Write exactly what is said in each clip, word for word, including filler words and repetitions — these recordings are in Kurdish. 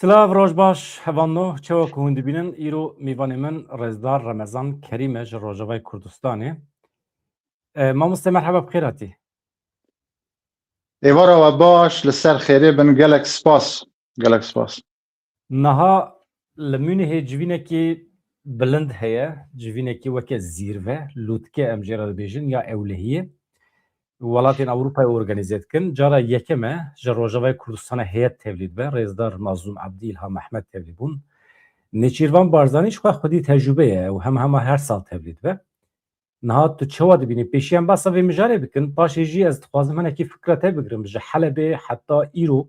Silav, roj baş, hevalno, çawa ku hûn dibînin, îro mêvanê min Rêzdar Remezan Kerîm e ji Rojavayê Kurdistanê. E, mamoste, merheba, bi xêr hatî. Êvara we baş, li ser xêrê bin, gelek spas, gelek spas. Niha li Munîhê civînekî bilind heye, civînekî weke zîrve, lûtke em jê re dibêjin, ya ewlehiyê. Welatên Ewropayê organîze dikin. Cara yekem e ji Rojavayê Kurdistanê heyet tevlî dibe. Rêzdar Mazlûm Ebdî, Îlham Ehmed tevlî bûn. Nêçîrvan Barzanî ji xwe xwedî tecrûbe ye û hema hema her sal tevlî dibe. Niha tu çawa dibînî? Pêşî em behsa vê mijarê bikin. Paşê jî ez dixwazim hinekî fikra te bigirim. Ji Helebê heta îro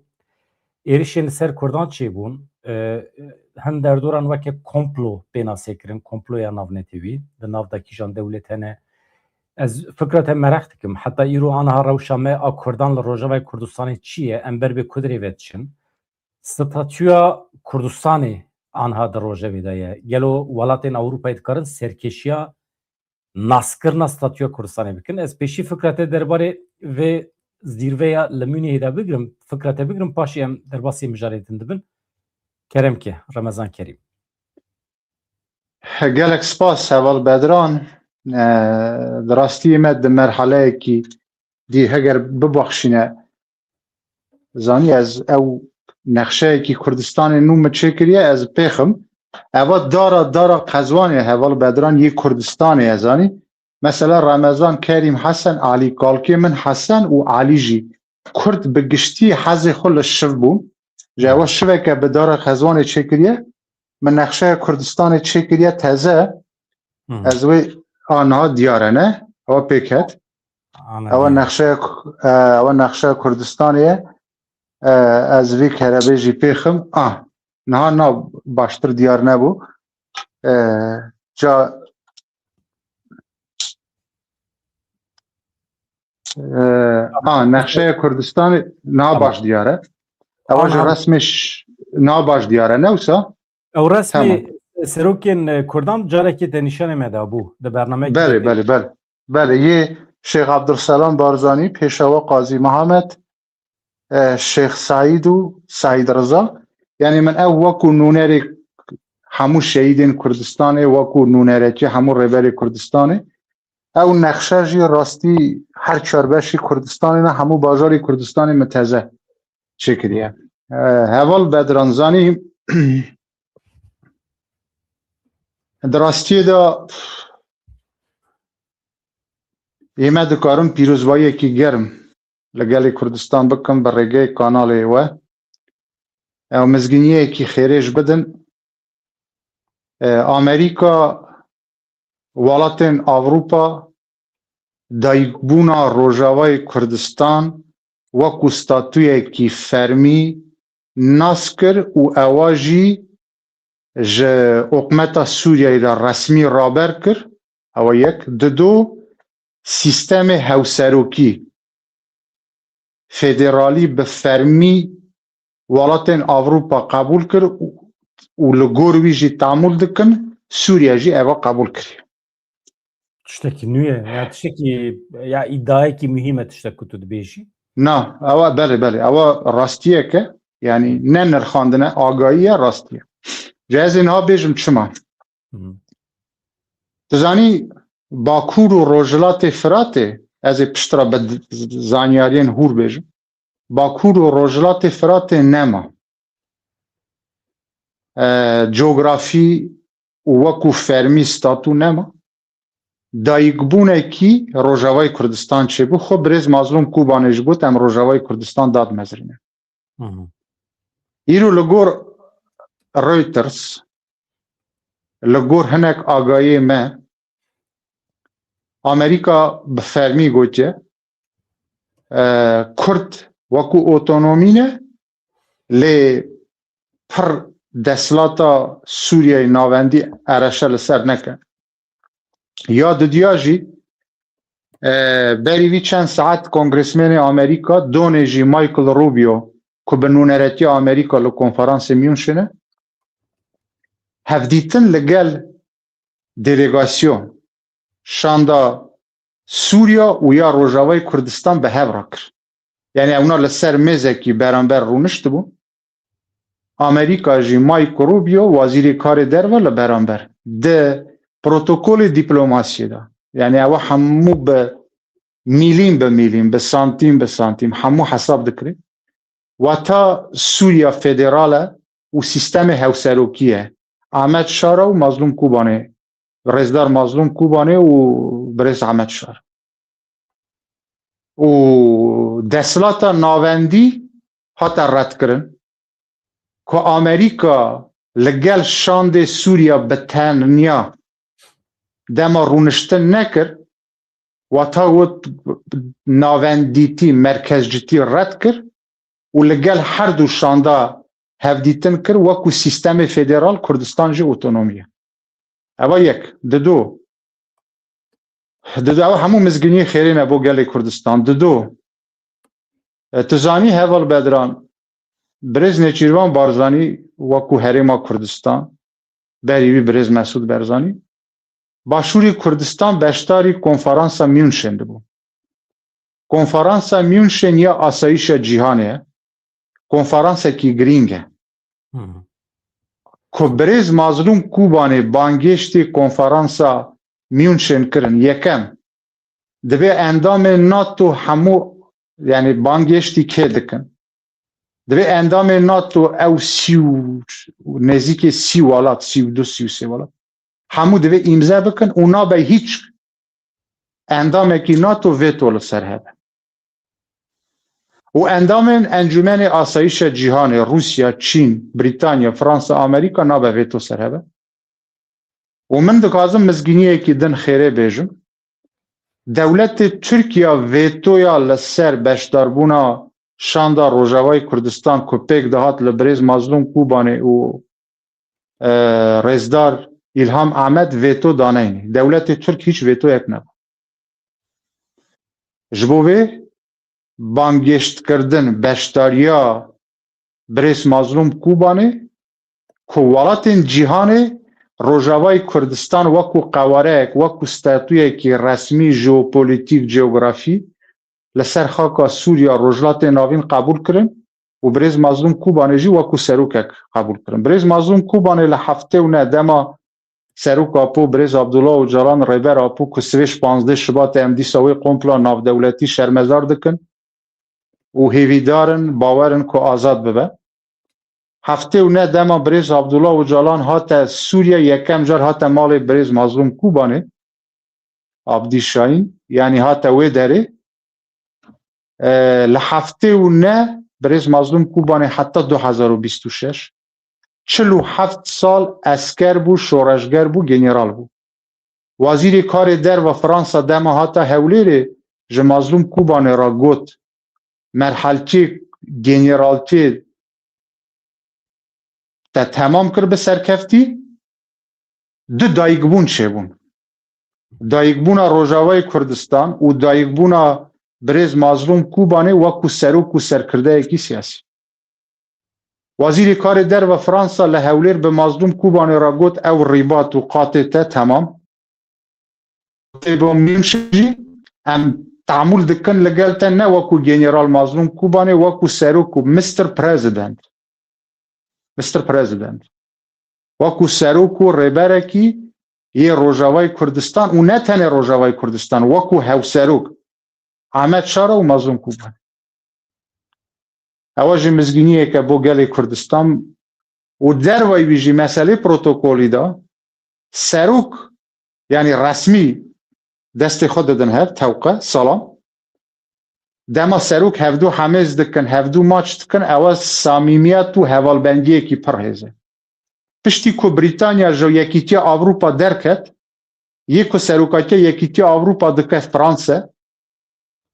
êrişên li ser Kurdan çêbûn. E, hin derdoran weke komplo pê nasê kirin, komploya navnetewî, di nav de kîjan dewlet hene. Ez fikra te meraq dikim. Heta îro aniha rewşa me a Kurdan li Rojavayê Kurdistanê çi ye? Em ber bê ku dirê ve diçin? Statûya Kurdistanê aniha di rojevê de ye. Gelo welatên Ewropayê dikarin serkêşiya naskirina statûya Kurdistanê bikin? Ez pêşî fikra te derbarê vê zîrveya li Munîhê de bigirim, fikra te bigirim, paşê em derbasî mijarê din dibin. Kerem ke, Remezan Kerîm. Gelek spas, heval Bedran. E, di rastî me di merhaleyekî dî, heger bibaxşîne, zanî ez ew nexşeyekî Kurdistanê nû min çêkiriye, ez pêxim. Eva dara, dara Qezwanê, heval Bedran, yê Kurdistanê ye, zanî. Mesela Remezan Kerîm Hesen, Alî Kalkê min Hesen û Alî jî. Kurd bi giştî hezê xwe li şiv bû. Ji ewa şiveke bi dara Qezwanê çêkiriye. Min nexşeya Kurdistanê çêkiriye teze. Hı. Ez wê, a, niha diyar e, ne? Ewa pêk het. Anladım. Ewa nexşeya Ku-, e, ewa nexşeya Kurdistanê ye. E, ez vî kerebê jî pêxim. A, niha na baştir diyar nebû. E, ca, e, a, nexşeya Kurdistanê niha Tamam. baş diyar e. Ewa Tamam. ji resmê ş-, niha baş diyar e, ne wisa? Ew resmê Tamam. serokên, e, Kurdan carekê te nîşanê me dabû di bernameyekî Belê, de. belê, belê. Belê, yê Şêx Abdulselam Barzanî, Pêşewa Qazî Mihemed, e, Şêx Seîd û Seîd Riza. Yanî min ew wekû nûnerê hemû şehîdên Kurdistanê, wekû nûnerekî hemû rêberê Kurdistanê. Ew nexşe jî rastî her çar beşî Kurdistanê ne, hemû bajarê Kurdistanê min teze çêkiriye. E, heval Bedran, zanî, di rastiyê de ê me dikarin pîrozbayiyekî germ li gelê Kurdistan bikin bi rêgeyê kanalê we. Ew mizgîniyekî xêrê ji bidin. E, Amerîka, welatên Ewropa dayikbûna Rojavayê Kurdistan wekû statuyekî fermî nas kir û ewa jî ji hikûmeta Sûriyeyê re resmî raber kir. Ewa yek. Dido, sîstemê hewserokî federalî bi fermî welatên Ewropa qebûl kir û, û li gor wî jî temûl dikin, Sûriye jî eva qebûl kiriye. Tiştekî nû ye, ya tiştekî, ya îdiayekî muhîm e tiştek ku tu dibêjî. Na, ewa belê, belê, ewa rastiyek e, yanî ne nirxandine, agahî ye, rastî ye. Ji ez ê niha bêjim çima. Hı hı. Tu zanî, Bakur û Rojhilatê Firatê, ez ê piştre bi d-, zanyariyên hûr bêjim, Bakur û Rojhilatê Firatê nema. E, cografî û wekû fermî statû nema. Dayikbûnekî Rojavayê Kurdistan çêbû. Xwe birêz Mazlûm Kobanê jî got, em Rojavayê Kurdistan dadmezirînin. Hı hı. Îro li gor Reuters, li gor hinek agahiyê me, Amerîka bi fermî gotiye, e, Kurd wekû otonomî ne, lê pir desthilata Sûriyeyê navendî ereşe li ser neke. Ya didiya jî, e, berî vî çend saet kongresmenê Amerîka, donê jî Michael Rubio, ku bi nûneretiya Amerîka li konferansê Münşinê, hevdîtin li gel delegasyon şanda Sûriya û ya Rojavayê Kurdistan bi hev re kir. Yanî ewna li ser mêzekî beramber rûniştibûn. Amerîka jî Marco Rubio, wezîrê karê derve li beramber di protokolê dîplomasiyê de. Yani ew hemû bi mîlîn bi mîlîn, bi santîm bi santîm hemû hesab dikirê. Wata Sûriya federal e û sîstemê hevserokî ye. Ahmet Şara û Mazlûm Kubanê, Rêzdar Mazlûm Kubanê û birêz Ahmet Şar. Û desthilata navendî hate redkirin ku Amerîka li gel şandê Sûriya bi tenya dema rûniştin nekir, wata got navendîtî, merkezcitî red kir û li gel her du şanda hevdîtin kir, wekû sîstemê federal Kurdistan jî otonomî ye. Eva yek. Dido. Dido, ew hemû mizgîniyê xêrê ne bo gelê Kurdistan. Dido. E, tu zanî heval Bedran, birêz Nêçîrvan Barzanî wekû Herêma Kurdistan, berî wî birêz Mesûd Barzanî, Başûrê Kurdistan beşdarî konferansa München dibû. Konferansa München ya asayîşa cîhanê ye. Konferansekî girîng e. Ku birêz Mazlûm Kubanê bangêştê konferansa München kirin. Yekem, divê endamên nato hemû, yani bangêştî kê dikin? Divê endamên nato ew sî û, nêzîkê sî welat, sî û du, sî û sê welat, hemû divê îmze bikin û nabe hîç endamekî nato veto li ser hebe. Û endamên Encûmenê Asayîşa Cîhanê, Rûsya, Çîn, Brîtanya, Fransa, Amerîka nabe veto ser hebe. Û min dixwazim mizgîniyekî din xêrê bêjim. Dewletê Tirkiya vetoya li ser beşdarbûna şanda Rojavayê Kurdistan ku pêk dihat li birêz Mazlûm Kubanê û, e, Rêzdar Îlham Ahmet veto daneyne. Dewletê Tirk hîç vetoyek nebû. Ji bo vê bangêştkirdin beşdariya birêz Mazlûm Kubanê ku welatên cîhanê Rojavayê Kurdistan wekû qewareyek, wekû statuyekî resmî, jeopolîtîk, ceografî li ser xaka Sûriya, Rojhilatê Navîn qebûl kirin û birêz Mazlûm Kubanê jî wekû serokek qebûl kirin. Birêz Mazlûm Kubanê li heftê û neh dema Serok Apo, birêz Abdullah Ocalan, Rêber Apo ku sivê ji panzdeh Şibatê em dîsa wê kompla navdewletî şermezar dikin û hêvîdar in, bawer in ku azad bibe. Heftê û neh dema birêz Abdullah Ocalan hate Sûriye, yekem car hate malê birêz Mazlûm Kubanê, Abdî Şahîn, yanî hate wê derê. E, li heftê û neh birêz Mazlûm Kubanê heta du hezar û bîst û şeş, çil û heft sal esker bû, şoreşger bû, general bû. Wazîrê Karê Derve Fransa dema hata Hewlêrê ji Mazlûm Kubanê re got, merhelkê generalkê te temam kir bi serkeftî, du dayikbûn çêbûn. Dayikbûna Rojavayê Kurdistan û dayikbûna birêz Mazlûm Kubanê wekû serok û serkirdeyekî siyasî. Wazîrê Karê Derve Fransa li Hewlêr bi Mazlûm Kubanê re got, ew rîbat û qatê te temam. Tê bo München jî em tamûl dikin li gel te, ne wekû general Mazlûm Kubanê, wekû serok û Mister President. Mister President. Wekû serok û rêberekî yê Rojavayê Kurdistan û ne tenê Rojavayê Kurdistan, wekû hevserok Ahmet Şara û Mazlûm Kubanê. Ewa jî mizgîniyeke bo gelê Kurdistan û dervayî wî jî meselê protokolî de serok, yanî resmî destê xwe didin hev, tewqe, salam. Dema serok hevdû hemêz dikin, hevdû maç dikin, ewa samîmiyet û hevalbendiyekî pir hêz e. Piştî ku Brîtanya ji Yekîtiya Ewropa derket, yê ku serokatiya Yekîtiya Ewropa dike Fransa,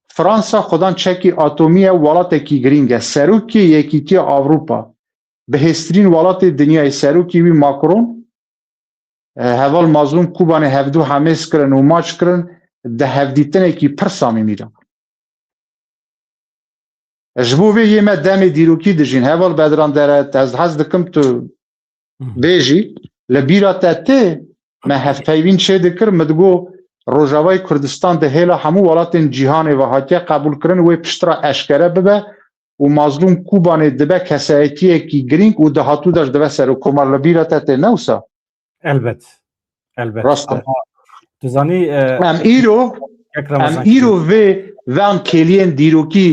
Fransa xudan çekî atomî ye, welatekî girîng e. Serokê Yekîtiya Ewropa, bihêztirîn welatê dinyayê, serokê wî Macron, e, heval Mazlûm Kubanê hevdû hemêz kirin û maç kirin, di hevdîtinekî pir samîmî de. Ji bo vê yê me demê dîrokî dijîn. Heval Bedran Dere, ez hez dikim tu bêjî, li bîra te tê, me hevpeyvîn çê dikir, min digot, Rojavayê Kurdistan di hêla hemû welatên cîhanê ve hatiye qebûlkirin, wê piştre eşkere bibe û Mazlûm Kûbanê dibe kesayetiyekî girîng û di hatû de jî dibe serokkomar. Li bîra te tê, ne wisa? Elbet. Elbet. Rast e. Ama tu zanî, e, Em îro, kek em Ramazan îro vê van kêliyên dîrokî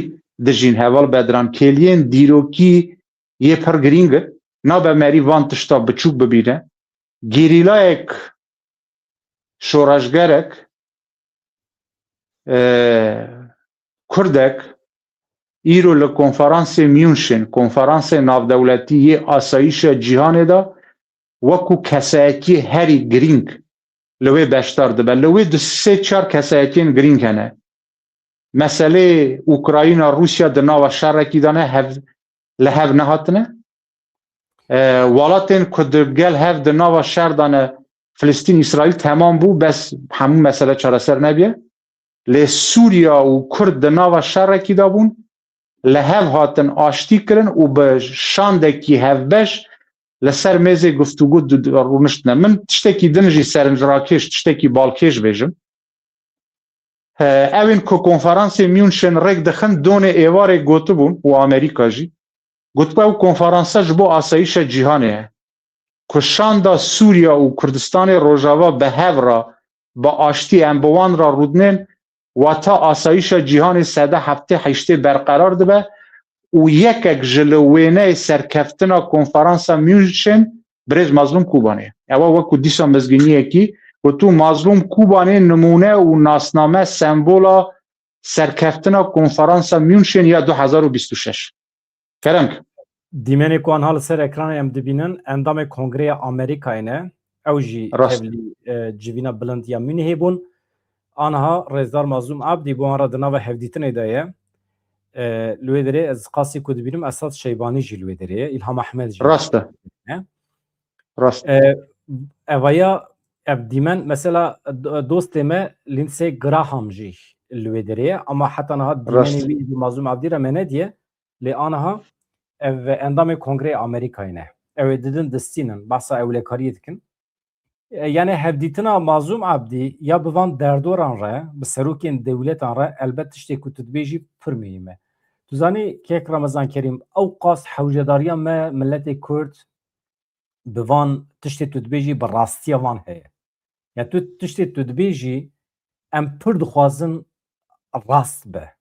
dijîn, heval Bedran. Kêliyên dîrokî yê pir girîng in. Nabe merî van tişta biçûk bibîne. Gerîlayek, şoreşgerek, e, Kurdek îro li konferansê München, konferansê navdewletî yê asayîşa cîhanê de wekû kesayetiyê herî girîng li wê beşdar dibe. Li wê du sê çar kesayetiyên girîng hene. Meselê Ukrayna, Rûsya di nava şerekî de ne, hev, li hev nehatine. E, welatên ku di gel hev di nava şer de ne, Filistîn, Îsraîl temam bû, bes hemû mesele çareser nebiye. Lê Sûriya û Kurd di nava şerekî de bûn, li hev hatin aştî kirin û bi şandekî hevbeş li ser mêzê guftûgû di, di, rûniştine. Min tiştekî din jî serinckêş, tiştekî balkêş bêjim. He, ew ên ku konferansê München rêk dixin, donê êvarê gotibûn û Amerîka jî gotibû, ew konferansa ji bo asayîşa cîhanê ye. Ku şanda Sûriya û Kurdistanê Rojava bi hev re, bi aştî em bi wan re rûdinên, wata asayîşa cîhanê sede heftê heştê berqerar dibe û yekek ji li wêneyê serkeftina konferansa München birêz Mazlûm Kûbanê ye. Ewa wekû dîsa mizgîniyekî gotû, Mazlûm Kûbanê nimûne û nasname, sembola serkeftina konferansa München ya du hezar û bîst û şeş. Kerem. Dîmenê ku anha li ser ekranê em dibînin, endamê Kongreya Amerîkayê ne. Ew jî Rast. tevlî, e, civîna bilind ya Münihê bûn. Anha rêzdar Mazlûm Abdî bo wan re di nava hevdîtinê de ye. E, li wê derê ez qasî ku dibînim Esad Şeybanî jî li wê derê ye, Îlham Ehmed jî. Rast e. Ne? Rast. E, evaya, ev dîmen, mesela, do-, dostê me Lindsey Graham jî li wê derê ye, ama heta niha dîmenê Rast. wî ji Mazlûm Abdî re me nediye, lê aniha ev endamê Kongreyê Amerîkayê ne. Ew ê didin distînin, behsa ewlekariyê dikin. E, yani hevdîtina Mazlûm Abdî ya bi van derdoran re, bi serokên dewletan re elbet tiştê ku tu dibêjî pir muhîm e. Tu zanî kek Ramazan Kerîm, ew qas hewcedariya me miletê Kurd bi van tiştê tu dibêjî bi rastiya van heye. Ya tu tiştê tu dibêjî em pir dixwazin rast be.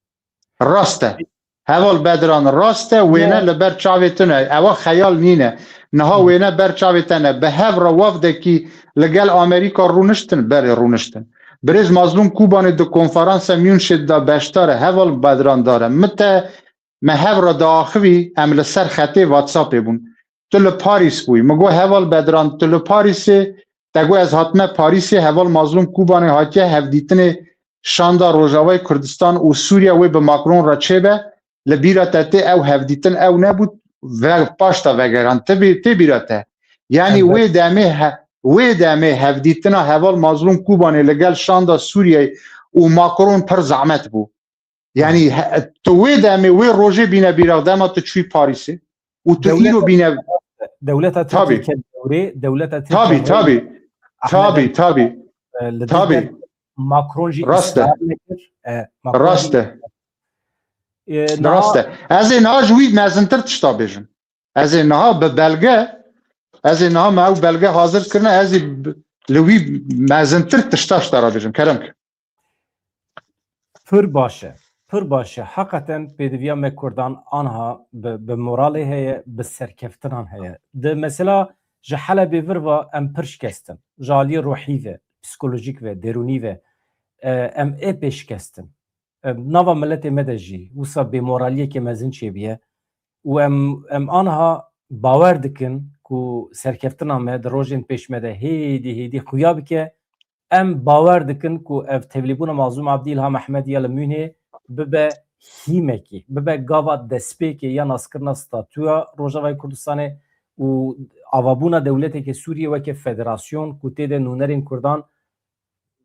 Rast e. Heval Bedran, rast e, wêne Ya. li ber çavê tune. Ewa xeyal nîne. Niha Hı. wêne ber çavê te ne. Bi hev re wafdekî li gel Amerîka rûniştin, berê rûniştin. Birêz Mazlûm Kûbanê di konferansa Münşê de beşdar e. Heval Bedran dare. Min te me hev re diaxivî, em li ser xetê WhatsAppê bûn. Tu li Parîs bûyî. Min got, Heval Bedran, tu li Parîsê, te got, ez hatime Parîsê, Heval Mazlûm Kûbanê hatiye hevdîtinê şanda Rojavayê Kurdistan û Sûriye wê bi Macron re çêbe, li bîra te tê ew hevdîtin ew nebû, ve, paşta vegeran. Tê bî-, tê bîra te. Yanî Elbet. wê demê he-, wê demê hevdîtina Heval Mazlûm Kûbanê li gel şanda Sûriyeyê û Macron pir zehmet bû. Yani, he, tu wê demê, wê rojê bîne bîra dema tu çûyî Parîsê û tu Dewleta, îro bîne dewleta Tabî. Tirkî ket dewrê, dewleta Tirkî Tabî, tabî. Tabî, tabî. e, li Tabî. dest Macron jî Rast e. îsrar nekir. E, Macron Rast jî e. E, niha Rast e. Ez ê niha ji wî mezintir tişta bêjim. Ez ê niha bi belge, ez ê niha me ew belge hazir kirine, ez ê bi-, li wî mezintir tişta ji te re bêjim. Kerem ke. Pir baş e. Pir baş e. Heqeten pêdiviya me Kurdan anha bi, bi moralê heye, bi serkeftinan heye. Di mesela ji Helebê vir ve em pir şikestin. Ji aliyê ruhî ve, psikolojîk ve, derûnî ve, e, em êpê şikestin. E, nava miletê me de jî wisa bêmoraliyeke mezin çêbiye. Û em, em anha bawer dikin ku serkeftina me di rojên pêş me de hêdî hêdî xuya bike. Em bawer dikin ku ev tevlîbûna Mazlûm Abdî, Îlham Ehmedî ya li Mûnhê bibe hîmekî, bibe gava destpêkê ya naskirina statûya Rojavayê Kurdistanê û avabûna dewleteke Sûriyê weke federasyon ku tê de nûnerên Kurdan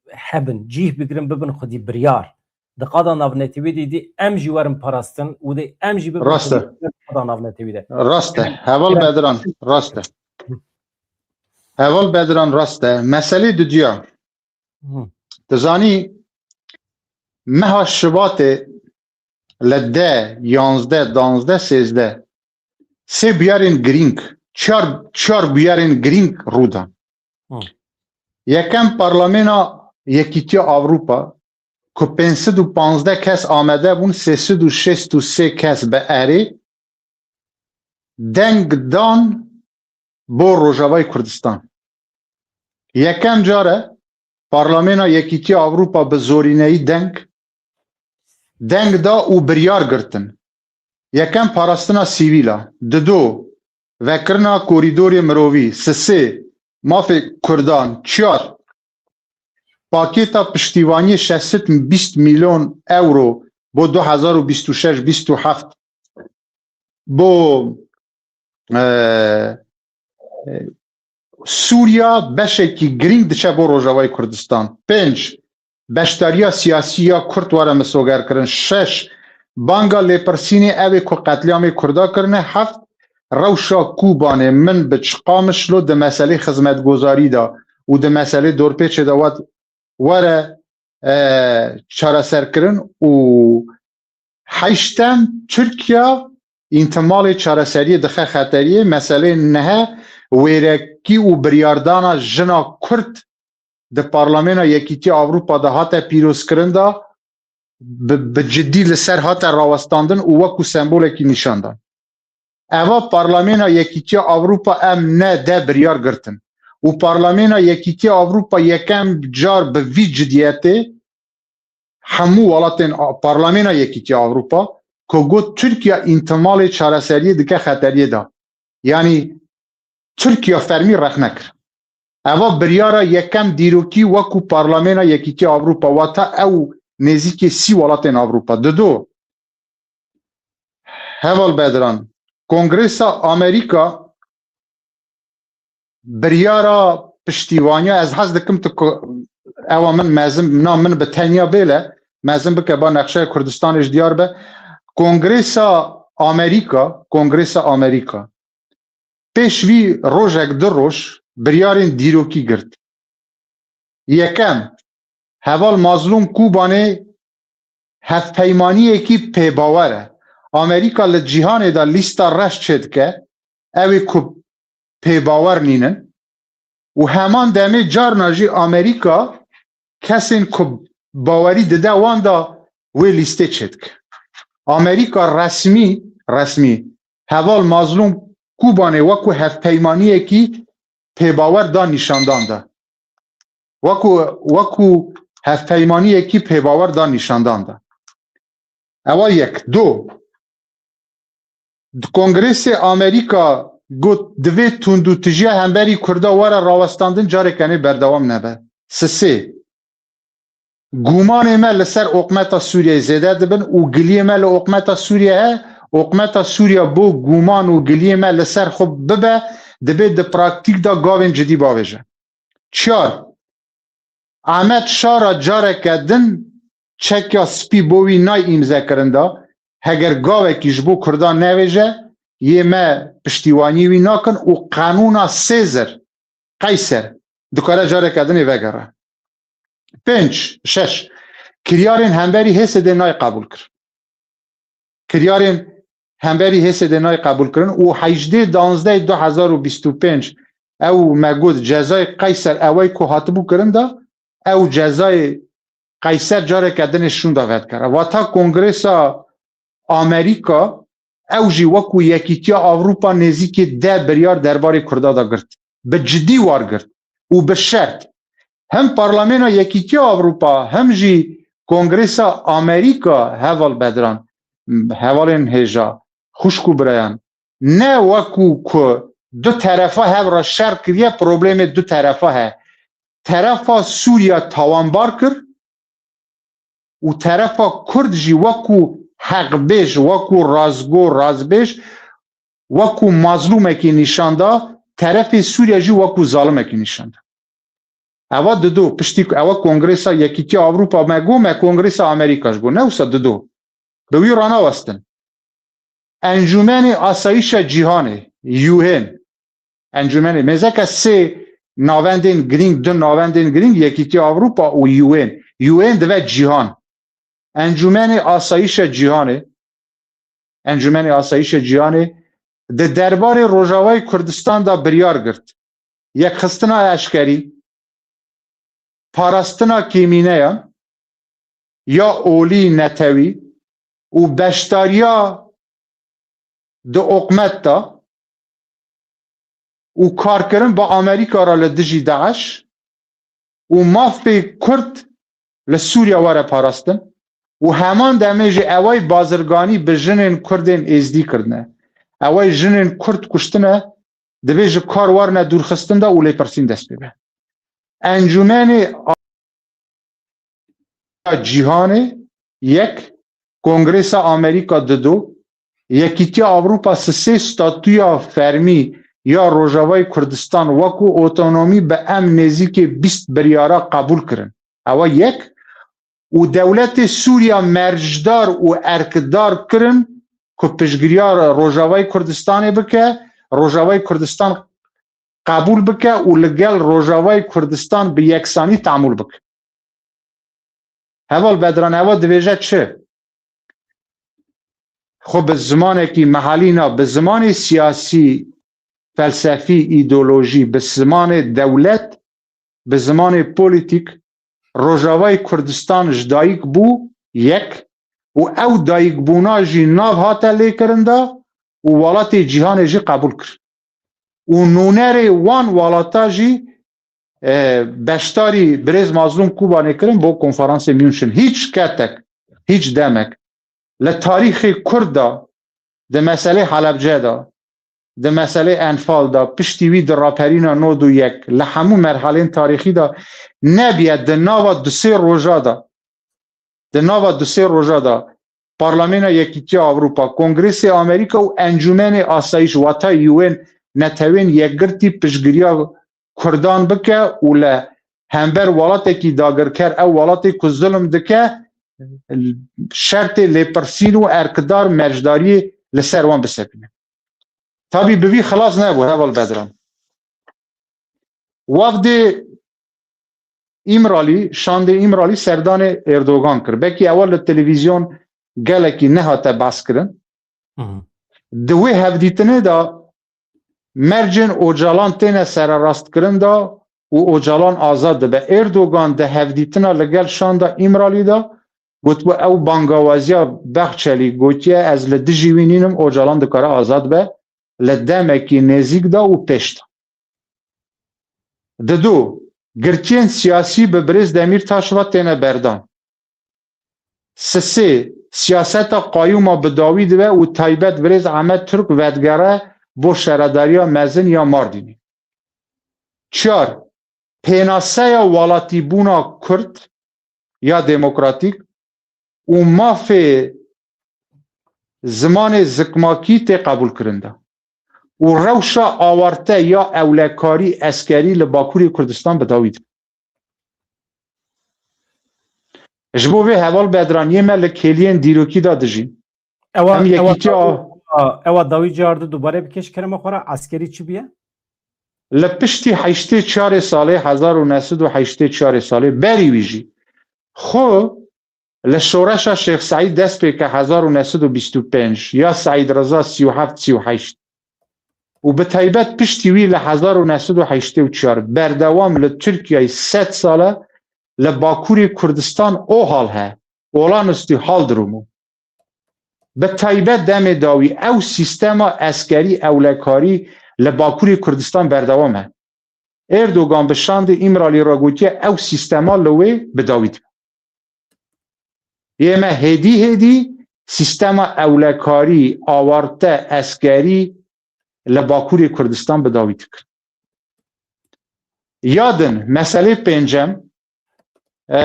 hebin, cîh bigirin, bibin xwedî biryar. Di qada navnetewî de dî em jî werin parastin û dê em jî bibin Rast e. xwedî biryar di qada navnetewî de. Rast e. Heval Bedran, rast e. Heval Bedran, rast e. Meselê dudiya. Hı. Tu zanî, meha Şibatê li deh, yanzdeh, danzdeh, sêzdeh sê bûyerên girîng, çar, çar bûyerên girîng rû dan. Hı. Yekem, Parlemêna Yekîtiya Ewropa ku pênc sed û panzdeh kes amade bûn, sê sed û şêst û sê kes bi erê deng dan bo Rojavayê Kurdistan. Yekem car e Parlemêna Yekîtiya Ewropa bi zorîneyî deng, deng da û biryar girtin. Yekem, parastina sivîl a. Dido, vekirina korîdorê mirovî. Sisê, mafê Kurdan. Çiyar, pakêta piştîvaniyê şeş sed bîst milyon euro bo du hezar û bîst û şeş bîst û heft bo, e, e, Sûriya beşekî girîng diçe bo Rojavayê Kurdistan. Pênc, beşdariya siyasî ya Kurd were misogerkirin. Şeş, banga lêpirsînê ew ê ku qetlîamê Kurda kirine. Heft, rewşa Kûbanê min bi çi Qamişlo di meselê xizmetgozarî de û di meselê dorpêçê de wet were, e, çareserkirin û heştem, Tirkiye întimalê çareseriyê dixe xeteriyê. Meselê nehe wêrekî û biryardana jina Kurd di Parlemêna Yekîtiya Ewropa de hate pîrozkirin de bi, bi cidî li ser hate rawestandin û wekû sembolekî nîşan dan. Eva Parlemêna Yekîtiya Ewropa em ne de biryar girtin. Û Parlemêna Yekîtiya Ewropa yekem car bi vî cidiyetê hemû welatên a-, Parlemêna Yekîtiya Ewropa ku got Tirkiye întimalê çareseriyê dike xeteriyê de. Yanî Tirkiye fermî rexne kir. Eva biryara yekem dîrokî wekû Parlemêna Yekîtiya Ewropa, wata ew nêzîkê sî welatên Ewropa. Dido, Heval Bedran, Kongresa Amerîka biryara piştîvaniya, ez hez dikim tu ku-, ewa min mezin, na min bi tenya bêle, mezin bike ba nexşeya Kurdistanê ji diyar be. Kongresa Amerîka, Kongresa Amerîka pêş vî rojek, du roj biryarên dîrokî girt. Yekem, Heval Mazlûm Kûbanê hevpeymaniyekî pêbawer e. Amerîka li cîhanê de lîsta reş çêdike, ew ê ku pêbawer nînin û heman demê carna jî Amerîka kesên ku bawerî dide wan de wê lîstê çêdike. Amerîka resmî, resmî Heval Mazlûm Kûbanê wekû hevpeymaniyekî pêbawer da nîşandan de. Wekû, wekû hevpeymaniyekî pêbawer da nîşandan de. Ewa yek. Du, di Kongrêsê Amerîka got, divê tundûtijiya hemberî Kurda were rawestandin, careke nê berdewam nebe. Sisê, Gumanê me li ser oqmeta Sûriyeyê zêde dibin û giliyê me li oqmeta Sûriye he. Oqmeta Sûriye bo guman û giliyê me li ser xwe bibe, dibê di praktîk de gavên cidî bavêje. Çar, Ehmed Şara careke din çekya spî bo wî nayê îmzekirin de, heger gavekî ji bo Kurdan nevêje, yê me piştîwaniyê wî nakin û qanûna Sêzir, Qeyser, dikare careke dinê vegere. Pênc, şeş, kiryarên hemberî Hêsedê nayê qebûl kir. Kiryarên hemberî Hêsedê nayê qebûl kirin û hejdê danzdeh du hezar û bîst û pênc ew me got cezayê Qeyser ewey ku hatibû kirin de, ew cezayê Qeyser careke dinê şûnda vedikere. Vata Kongresa Amerîka, ew jî wekû Yekîtiya Ewropa nêzîkî deh biryar derbarê Kurda de girt. Bi cidî war girt û bi şert. Hem Parlemêna Yekîtiya Ewropa hem jî Kongresa Amerîka, Heval Bedran, hevalên hêja, xwişk û birayan, ne wekû ku du terefa hev re şer kiriye, problemê du terefa he. Terefa Sûriya tawanbar kir û terefa Kurd jî wekû heqbêj, wekû razgo, razbêj, wekû mazlûmekî nîşan da, terefê Sûriye jî wekû zalimekî nîşan da. Eva dido, piştî ku eva Kongresa Yekîtiya Ewropa me got, me Kongresa Amerîka ji bo. Ne wisa dido. Bi wî ranawestin. Encûmenê Asayîşa Cîhanê, U N, Encûmenê, mêzeke sê navendên girîng, du navendên girîng, Yekîtiya Ewropa û U N. U N dive cîhan. Encûmenê Asayîşa Cîhanê Encûmenê Asayîşê Cîhanê di derbarê Rojavayê Kurdistan de biryar girt. Yekxistina eşkerî, parastina kêmîneyan ya olî netewî û beşdariya di oqmet de û karkirin bi Amerîka re li dijî DAIŞ û mafê Kurd li Sûriye were parastin û heman demê jî eway bazirganî bi jinên Kurdên Êzdî kirine. Eway jinên Kurd kuştine, divê ji kar warine dûrxistin de û lêpirsîn dest pê be. Encûmenê Cîhanê yek, Kongresa Amerîka dido, Yekîtiya Ewropa sisê statûya fermî ya Rojavayê Kurdistan wekû otonomî bi em nêzîkê bîst biryara qebûl kirin. Ewa yek. Û dewletê Sûriya mercdar û erkdar kirin ku piştgiriya Rojavayê Kurdistanê bike, Rojavayê Kurdistan qebûl bike û li gel Rojavayê Kurdistan bi yeksanî tamûl bike. Heval Bedran, ewa dibêje çi? Xwe bi zimanekî mehalî na, bi zimanê siyasî, felsefî, îdeolojî, bi zimanê dewlet, bi zimanê polîtîk, Rojavayê Kurdistan ji dayik bû, yek, û ew dayikbûna jî nav hate lêkirin de û welatê cîhanê jî qebûl kir. Û nûnerê wan welata jî, e, beşdarî birêz Mazlûm Kobanê kirin bo konferansê München. Hîç ketek, hîç demek li tarîxê Kurd de, di meselê Helebce de, di meselê Enfal de, piştî wî di raperîna nod û yek, li hemû merhalên tarîxî de nebiye di nava du sê roja de, di nava du sê roja de Parlemêna Yekîtiya Ewropa, Kongresê Amerîka û Encûmenê Asayîş, wata U N, Netewên Yekgirtî piştgiriya Kurdan bike û li hember welatekî dagirker ew welatê ku zulm dike, şertê lêpirsîn û erkdar mercdariyê li ser wan bisepîne. Tabî bi vî xilas nebû, Heval Bedran. Wafdê Îmralî, şandê Îmralî serdanê Erdogan kir. Belkî ewa li televîzyon gelekî nehate behs kirin. Hı hı. Di wê hevdîtinê de mercên Ocalan têne sererastkirin de û Ocalan azad dibe. Erdogan di hevdîtina li gel şanda Îmralî de gotibû, ew bangawaziya Bexçelî gotiye, ez li dijî wî nînim, Ocalan dikare azad be li demekî nêzîk de û pêş de. Didu, girtiyên siyasî bi birêz Demîrtaş ve têne berdan. Sisê, siyaseta qayûma bi dawî dibe û taybet birêz Ehmed Turk vedigere bo şaredariya mezin ya Mardînê. Çar, pênaseya welatîbûna Kurd ya demokratîk û mafê zimanê zikmakî tê qebûlkirin de û rewşa awarte ya ewlekarî eskerî li Bakurê Kurdistan bi dawî dibe. Ji bo vê Heval Bedran, yê me li kêliyên dîrokî de dijîn. Ewa, Em ewa, yekîtiya ewa, ewa dawî cihar de dubare bike ji kerema xwe re, eskerî çi bûye? Li piştî heştê çarê salê, hezar û neh sed û heştê çarê salê, berî wî jî xwe li şoreşa Şêx Seîd dest pê ke hezar û neh sed û bîst û pênc ya Seîd Reza sî û heft sî û heşt û bi taybet piştî wî li hezar û neh sed û heştê û çar berdewam li Tirkiyeyê sed sal e, li Bakurê Kurdistan o hal he, olanüstü hal durumu. Bi taybet demê dawî ew sîstema eskerî ewlekarî li Bakurê Kurdistan berdewam e. Erdogan bi şandê Îmralî re gotiye ew sîstema li wê bi dawî dibe. Yê me hêdî hêdî sîstema ewlekarî, awarte, eskerî li Bakurê Kurdistan bi dawî dikin. Ya din, meselê pêncem, e,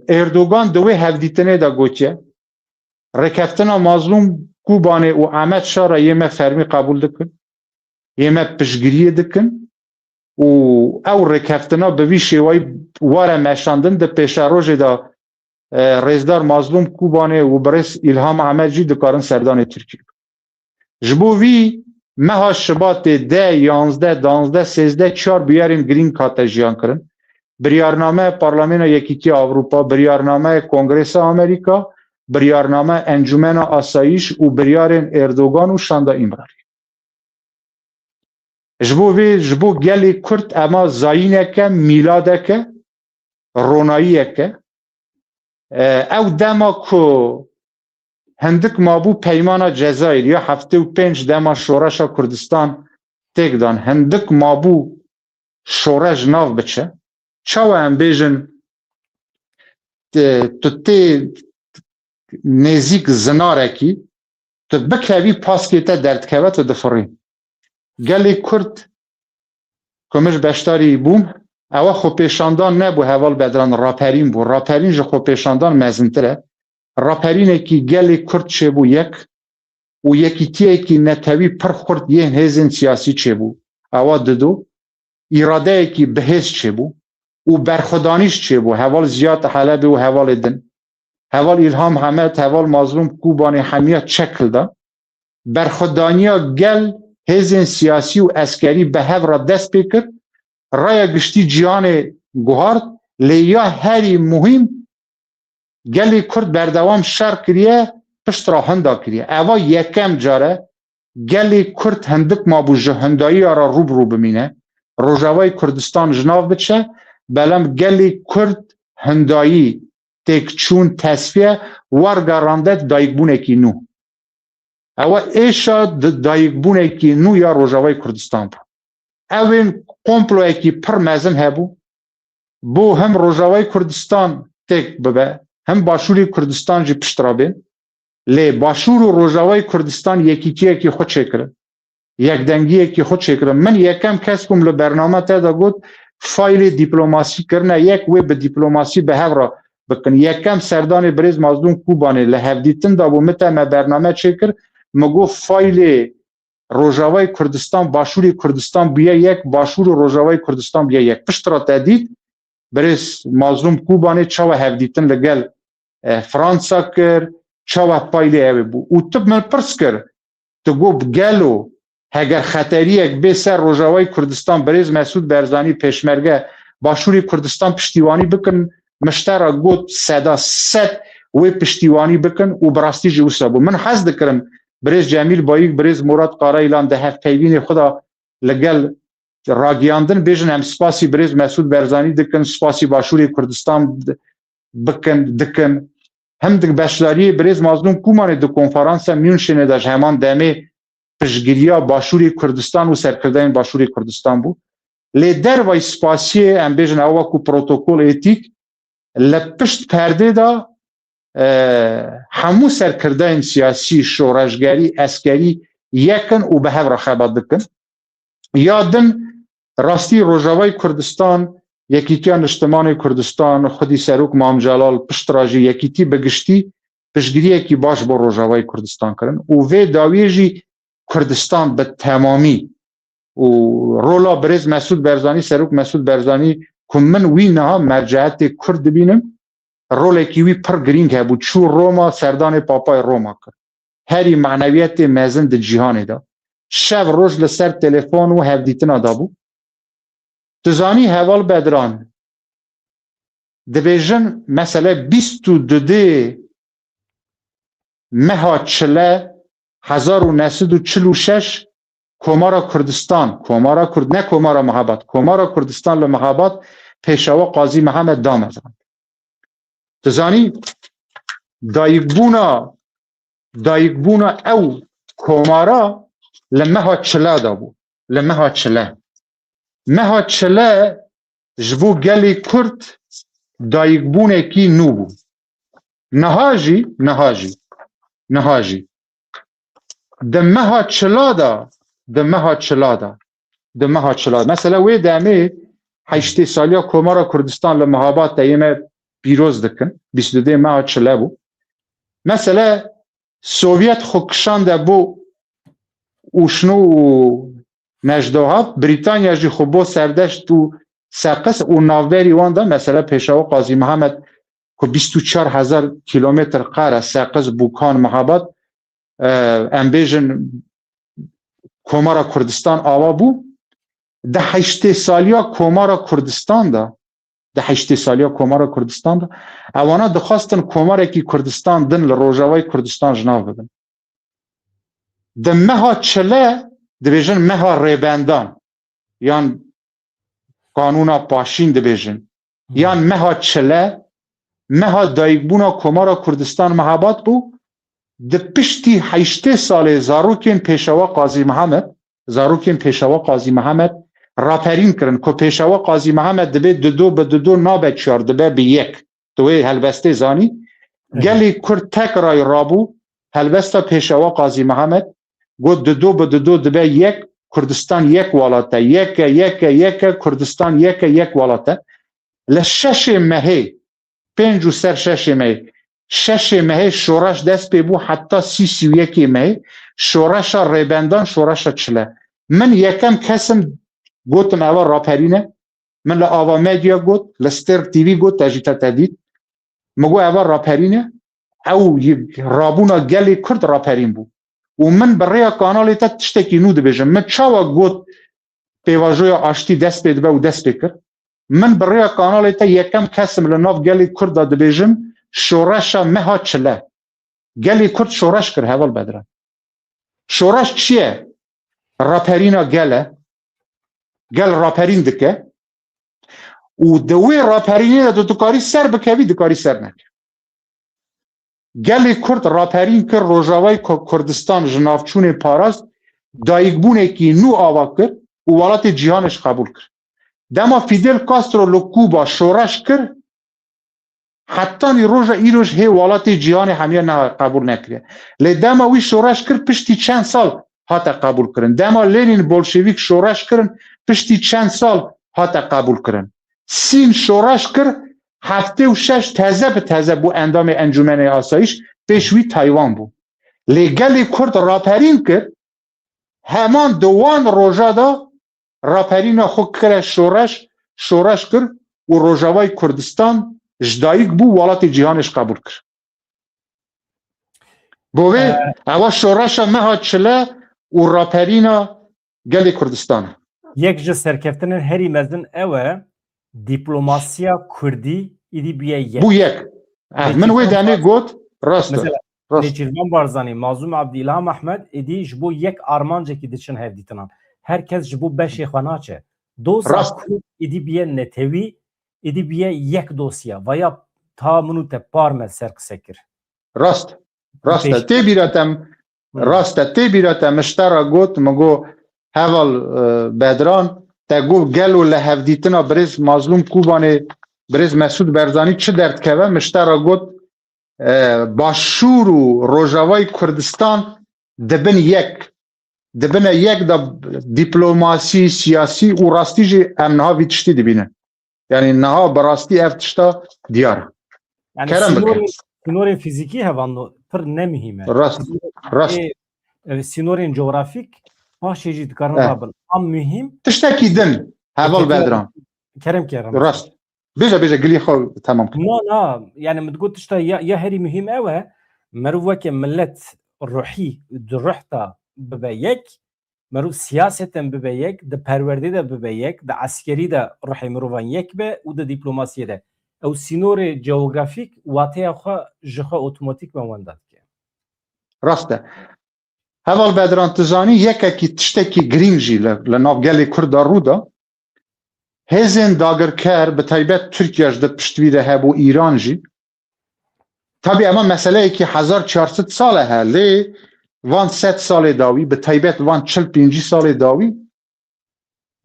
Erdogan di wê hevdîtinê de gotiye, rêkeftina Mazlûm Kobanê û Ehmed Şah re yê me fermî qebûl dikin, yê me piştgiriyê dikin û ew rêkeftina bi vî şêwayî were meşandin di pêşerojê de, e, rêzdar Mazlûm Kobanê û birêz Îlham Ehmed jî dikarin serdanê Tirkiyê bikin. Ji bo vî meha Şibatê deh, yanzdeh, danzdeh, sêzdeh çar bûyerên girîng hate jiyan kirin. Biryarname Parlemêna Yekîtiya Ewropa, biryarname Kongresa Amerîka, biryarname Encûmena Asayîş û biryarên Erdogan û Şanda Îmralî. Ji bo vê, ji bo gelê Kurd ema zayîneke, mîladeke, ronayiyeke. E, ew dema ku hindik mabû peymana Cezayir ya heftê û pênc dema şoreşa Kurdistan têk dan, hindik mabû şoreş nav biçe. Çawa em bêjin, tu, tu tê nêzîk zinarekî, tu bikevî paskê te derdikeve, tu difirî. Gelê Kurd ku min ji beşdarî bûm, ewa xwepêşandan nebû, heval Bedran, raperîn bû. Raperîn ji xwepêşandan mezintir e. Raperînekî gelê Kurd çêbû yek û yekîtiyekî netewî pir xurt yên hêzên siyasî çêbû. Ewa dido, îradeyekî bihêz çêbû û berxwedanîş çêbû. Heval Ziyad Helebê û hevalê din, heval Îlham Hemed, heval Mazlûm Kûbanê hemiya çek hilda. Berxwedaniya gel, hêzên siyasî û eskerî bi hev re dest pê kir. Raya giştî cîhanê guhart, lê ya herî muhîm, gelê Kurd berdewam şer kiriye, pişt re hinda kiriye. Eva yekem car e gelê Kurd hindik mabû ji hindayiya re rû bi rû bimîne. Rojavayê Kurdistan ji nav biçe, belam gelê Kurd hindayî, têkçûn, tesfiye, wergerande dayikbûnekî nû. Ewa êşa di dayikbûnekî nû ya Rojavayê Kurdistan bû. Ew ên komployekî pir mezin hebû. Bo hem Rojavayê Kurdistan têk bibe, hem Başûrê Kurdistan jî pişt re bên. Lê Başûr û Rojavayê Kurdistan yekîtiyekî xwe çêkirin. Yekdengiyekî xwe çêkirin. Min yekem kes ku min li bername te de got, faylê dîplomasî kirine yek, wê bi dîplomasî bi hev re bikin. Yekem serdanê birêz Mazlûm Kûbanê li hevdîtin de bû, min te me bername çêkir, min got faylê Rojavayê Kurdistan, Başûrê Kurdistan bûye yek, Başûr û Rojavayê Kurdistan bûye yek. Pişt re te dît, birêz Mazlûm Kûbanê çawa hevdîtin li gel, e, Fransa kir, çawa paylê ew ê bû. Û tu bi min pirs kir, tu got, gelo heger xeteriyek bê ser Rojavayê Kurdistan, birêz Mesûd Berzanî, pêşmerge, Başûrê Kurdistan piştîwanî bikin? Min ji te re got, seda sed wê piştîwanî bikin û bi rastî jî wisa bû. Min hez dikirim birêz Cemîl Bayik, birêz Murat Karayilan di hevpeyvînê xwe de li gel ragiyandin bêjin, em spasî birêz Mesûd Berzanî dikin, spasî Başûrê Kurdistan di-, bikin, dikin. Hem di beşdariyê birêz Mazlûm Kûmanê di konferansa Münşenê de ji heman demê piştgiriya Başûrê Kurdistan û serkirdeyên Başûrê Kurdistan bû. Lê dervayî spasiyê, em bêjin, ew wekû protokol êtîk, li pişt perdê de, e, hemû serkirdeyên siyasî, şoreşgerî, eskerî yek in û bi hev re xebat dikin. Ya din, rastî Rojavayê Kurdistan, Yekîtiya Niştimanê Kurdistan, xwedî Serok Mam Celal, pişt re jî Yekîtî bi giştî piştgiriyekî baş bo Rojavayê Kurdistan kirin û vê dawiyê jî Kurdistan bi temamî û rola birêz Mesûd Berzanî, Serok Mesûd Berzanî, ku min wî niha merceetê Kurd dibînim, rolekî wî pir girîng hebû. Çû Roma, serdanê Papayê Roma kir. Herî manewiyetê mezin di cîhanê de. Şev roj li ser telefon û hevdîtina de bû. Tu zanî, heval Bedran, dibêjin, mesele bîst û du dê meha çile hezar û neh sed û çil û şeş Komara Kurdistan, Komara Kurd-, ne Komara Mehabad, Komara Kurdistan li Mehabad Pêşewa Qazî Mihemed damezrand. Tu zanî, dayikbûna, dayikbûna ew komara li meha çile de bû. Li meha çile. Meha çile ji bo gelê Kurd dayikbûnekî nû bû. Niha jî, niha jî, niha jî. Di meha çila de, di meha çila de, di meha çila. Mesela wê demê heştê saliya Komara Kurdistan li Mehabad de yê me pîroz dikin. Bîst û du dê meha çile bû. Mesela Sovyet xwe kişande bo Uşno û Mecdohab, Brîtanya jî xwe bo Serdeşt û Seqis û navberî wan de, mesela Pêşewa Qazî Mihemed ku bîst û çar hezar kîlometr qere Seqis, Bûkan, Mehabad, e, em bêjin Komara Kurdistan ava bû. Di heştê saliya Komara Kurdistan de di heştê saliya Komara Kurdistan de. Ewana dixwastin komarekî Kurdistan din li Rojavayê Kurdistan ji nav bibin. Di meha çile dibêjin meha rêbendan, yan Kanûna Paşîn dibêjin, yan meha çile, meha dayikbûna Komara Kurdistan mehebat bû, di piştî heştê salê zarokên Pêşewa Qazî Mihemed, zarokên Pêşewa Qazî Mihemed raperîn kirin ku Pêşewa Qazî Mihemed dibê dido bi dido nabe çar, dibe bi yek. Tu wê helbestê zanî. Gelê Kurd tek ray rabû, helbesta Pêşewa Qazî Mihemed got dido bi dido dibe yek, Kurdistan yek welat e, yek e, yek e, yek e, Kurdistan yek e, yek welat e. Li şeşê mehê, pênc û ser şeşê mehê, şeşê mehê şoreş dest pê bû, heta sî, sî û yekê mehê şoreşa rêbendan, şoreşa çile. Min yekem kesim gotim eva raperîne. Min li Ava Medya got, li Stêrk T V got, te jî te te dît. Min got eva raperîne, ew yi rabûna gelê Kurd raperîn bû. Û min bi rêya kanalê te tiştekî nû dibêjim. Min çawa got pêvajoya aştî dest pê dibe û dest pê kir? Min bi rêya kanalê te yekem kesim li nav gelê Kurd de dibêjim, şoreşa meha çile. Gelê Kurd şoreş kir, Heval Bedran. Şoreş çi ye? Raperîna gel e. Gel raperîn dike. Û di wê raperînê de tu dikarî ser bikevî, dikarî ser nekevî. Gelê Kurd raperîn kir, Rojavayê Ku-, Kurdistan ji navçûnê parast, dayikbûnekî nû ava kir û welatê cîhanê ji qebûl kir. Dema Fidel Castro li Kuba şoreş kir, hetanî roja îro ji hê welatê cîhanê hemiya ne qebûl nekiriye. Lê dema wî şoreş kir, piştî çend sal hate qebûl kirin. Dema Lenin Bolşevîk şoreş kirin, piştî çend sal hate qebûl kirin. Sîn şoreş kir, heftê û şeş teze bi teze bû endamê Encûmenê Asayîş, pêş wî Taywan bû. Lê gelê Kurd raperîn kir, heman di wan roja de raperîna xwe kire şoreş, şoreş kir û Rojavayê Kurdistan ji dayik bû, welatê cîhanê ji qebûl kir. Bo vê Ee, ewa şoreşa meha çile û raperîna gelê Kurdistan e. Yek ji serkeftinên herî mezin ew e, diplomasiya Kurdî îdî bûye yek. Bû yek. Eh, min wê Nêçîrvan demê Barzanî, got, rast e. Mesela, Rast. Nêçîrvan Barzanî, Mazlûm Abdî, Îlham Ehmed êdî ji bo yek armancekî diçin hevdîtinan. Her kes ji bo beşê xwe naçe. Doza Rast. Kurd êdî bûye netewî, êdî bûye yek dosya. Vaya ta min û te par me ser qise kir. Rast. Rast e. Pêş- Tê bîra te m-, Hı. Rast e. Tê bîra te min ji te re got, min got, Heval, e, Bedran, te got gelo li hevdîtina birêz Mazlûm Kubanê, birêz Mesûd Berzanî çi derdikeve, min ji te re got, e, Başûr û Rojavayê Kurdistan dibin yek. Dibine yek de diplomasî, siyasî û rastî jî em niha vî tiştî dibînin. Yani niha bi rastî ev tişta diyar e. Yani Kerem sînorên, bike. Sînorên fîzîkî hevan pir ne muhîm e. Rast, rast. Ê, e, sînorên cografîk paşê jî dikarin Eh. rabin. Am muhîm. Tiştekî din, Heval Bedran. Kerem, kerem. Rast. Bêje, bêje, gilî xwe temam kir. Na, na, yani min digot tişta ya, ya herî muhîm ew e, meriv weke millet ruhî, di ruh de bibe yek, meriv siyaseten bibe yek, di perwerdê de bibe yek, di eskerî de ruhê mirovan yek be û di dîplomasiyê de. Ew sînorê cewografîk wateya xwe ji xwe otomatîkman wenda dike. Rast e. Heval Bedran, tu zanî yekekî tiştekî girîng jî li, li nav gelê Kurd de rû da. Hêzên dagirker, bi taybet Tirkiye ji di pişt vî de hebû, Îran jî. Tabî ema meseleyekî hezar çar sed sal e he, lê van sed salê dawî, bi taybet van çil pêncî salê dawî,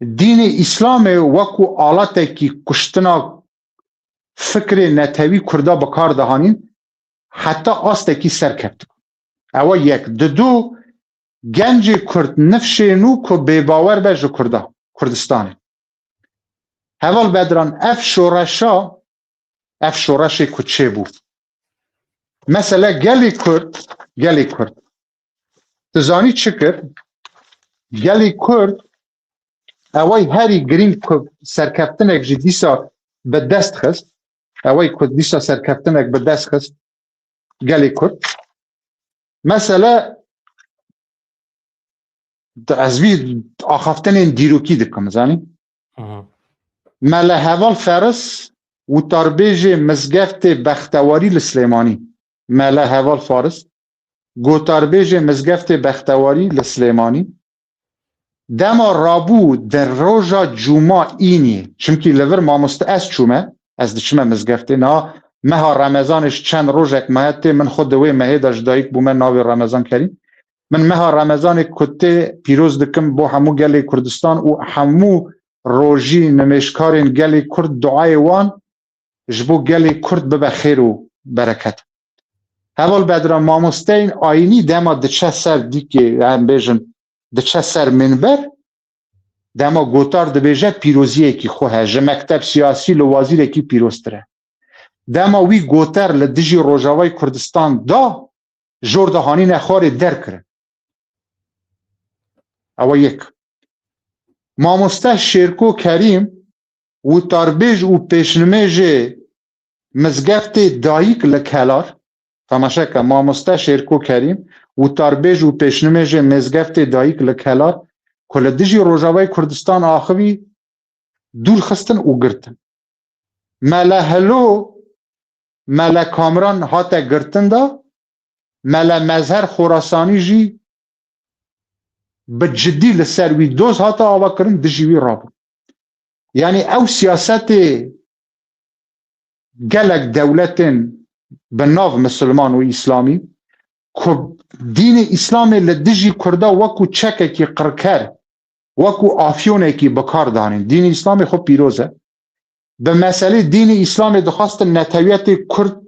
dînê Îslamê wekû alatekî kuştina fikrê netewî Kurda bi kar dihanîn, heta astekî serkevtibû. Ewa yek. Didu, gencê Kurd nifşê nû ku bêbawer be ji Kurda, Kurdistanê. Heval Bedran, ev şoreşa, ev şoreşê ku çêbû. Mesele gelê Kurd, gelê Kurd. Tu zanî çi kir? Gelê Kurd, eway herî girîng ku serkeftinek jî dîsa bi dest xist, eway ku dîsa serkeftinek bi dest xist, gelê Kurd. Mesele, ez vî axaftinên dîrokî dikim, zanî? Hı hı. Me li heval Feris witarbêjê mizgeftê Bextewarî li Silêmanî, Mele Heval Faris, gotarbêjê mizgeftê Bextewarî li Silêmanî, dema rabû di roja Cuma îniyê, çimkî li vir mamoste ez çûme, ez diçime mizgeftê, niha meha Remezanê ji çend rojek maye tê, min xwe di wê mehê de ji dayik bûme, navê Remezan Kerîm. Min meha Remezanê ku tê pîroz dikim bo hemû gelê Kurdistan û hemû rojî nimêjkarên gelê Kurd, duayê wan ji bo gelê Kurd bibe xêr û bereket. Heval Bedran, mamosteyên ayînî dema diçe ser dîkê, em bêjin, diçe ser minber, dema gotar dibêje pîroziyekî xwe heye, ji mekteb siyasî li wazîrekî pîroztir e. Dema wî goter li dijî Rojavayê Kurdistan da, jor de hanîne xwarê derkirin. Ew e yek. Mamoste Şêrko Kerîm, witarbêj û pêşnimêjê mizgeftê Dayik li Kelar, temaşe ke, mamoste Şêrko Kerîm, witarbêj û pêşnimêjê mizgeftê Dayik li Kelar, ku li dijî Rojavayê Kurdistan axivî, dûr xistin û girtin. Mele Helo, Mele Kamran hate girtin de, Mele Mezher Xorasanî jî bi cidî li ser wî doz hate avakirin, dijî wî rabû. Yanî ew siyasetê gelek dewletên bi nav misilman û îslamî, ku dînê îslamê li dijî Kurda wekû çekekî qirker, wekû afyonekî bi kar danîn. Dînê îslamê xwe pîroz e. Bi meselê dînê îslamê dixwastin netewiyetê Kurd,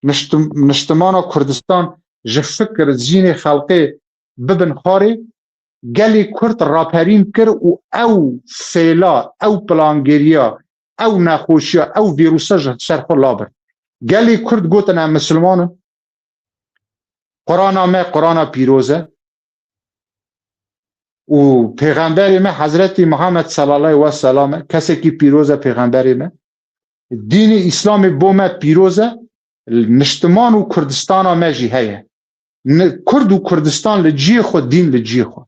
niştim-, niştimana Kurdistan ji fikir, zînê xelkê bibin xwarê, gelê Kurd raperîn kir û ew fêla, ew pilangeriya, ew nexweşiya, ew vîrusa ji ser xwe labir. Gelê Kurd gotin, em misilman in. Qurana me, Qurana pîroz e. Û pêxemberê me Hezretî Muhammed sallallahu aleyhi ve sellem e. Kesekî pîroz e pêxemberê me. Dînê Îslamê bo me pîroz e. Niştiman û Kurdistana me jî heye. Ni-, Kurd û Kurdistan li ciyê xwe, dîn li ciyê xwe.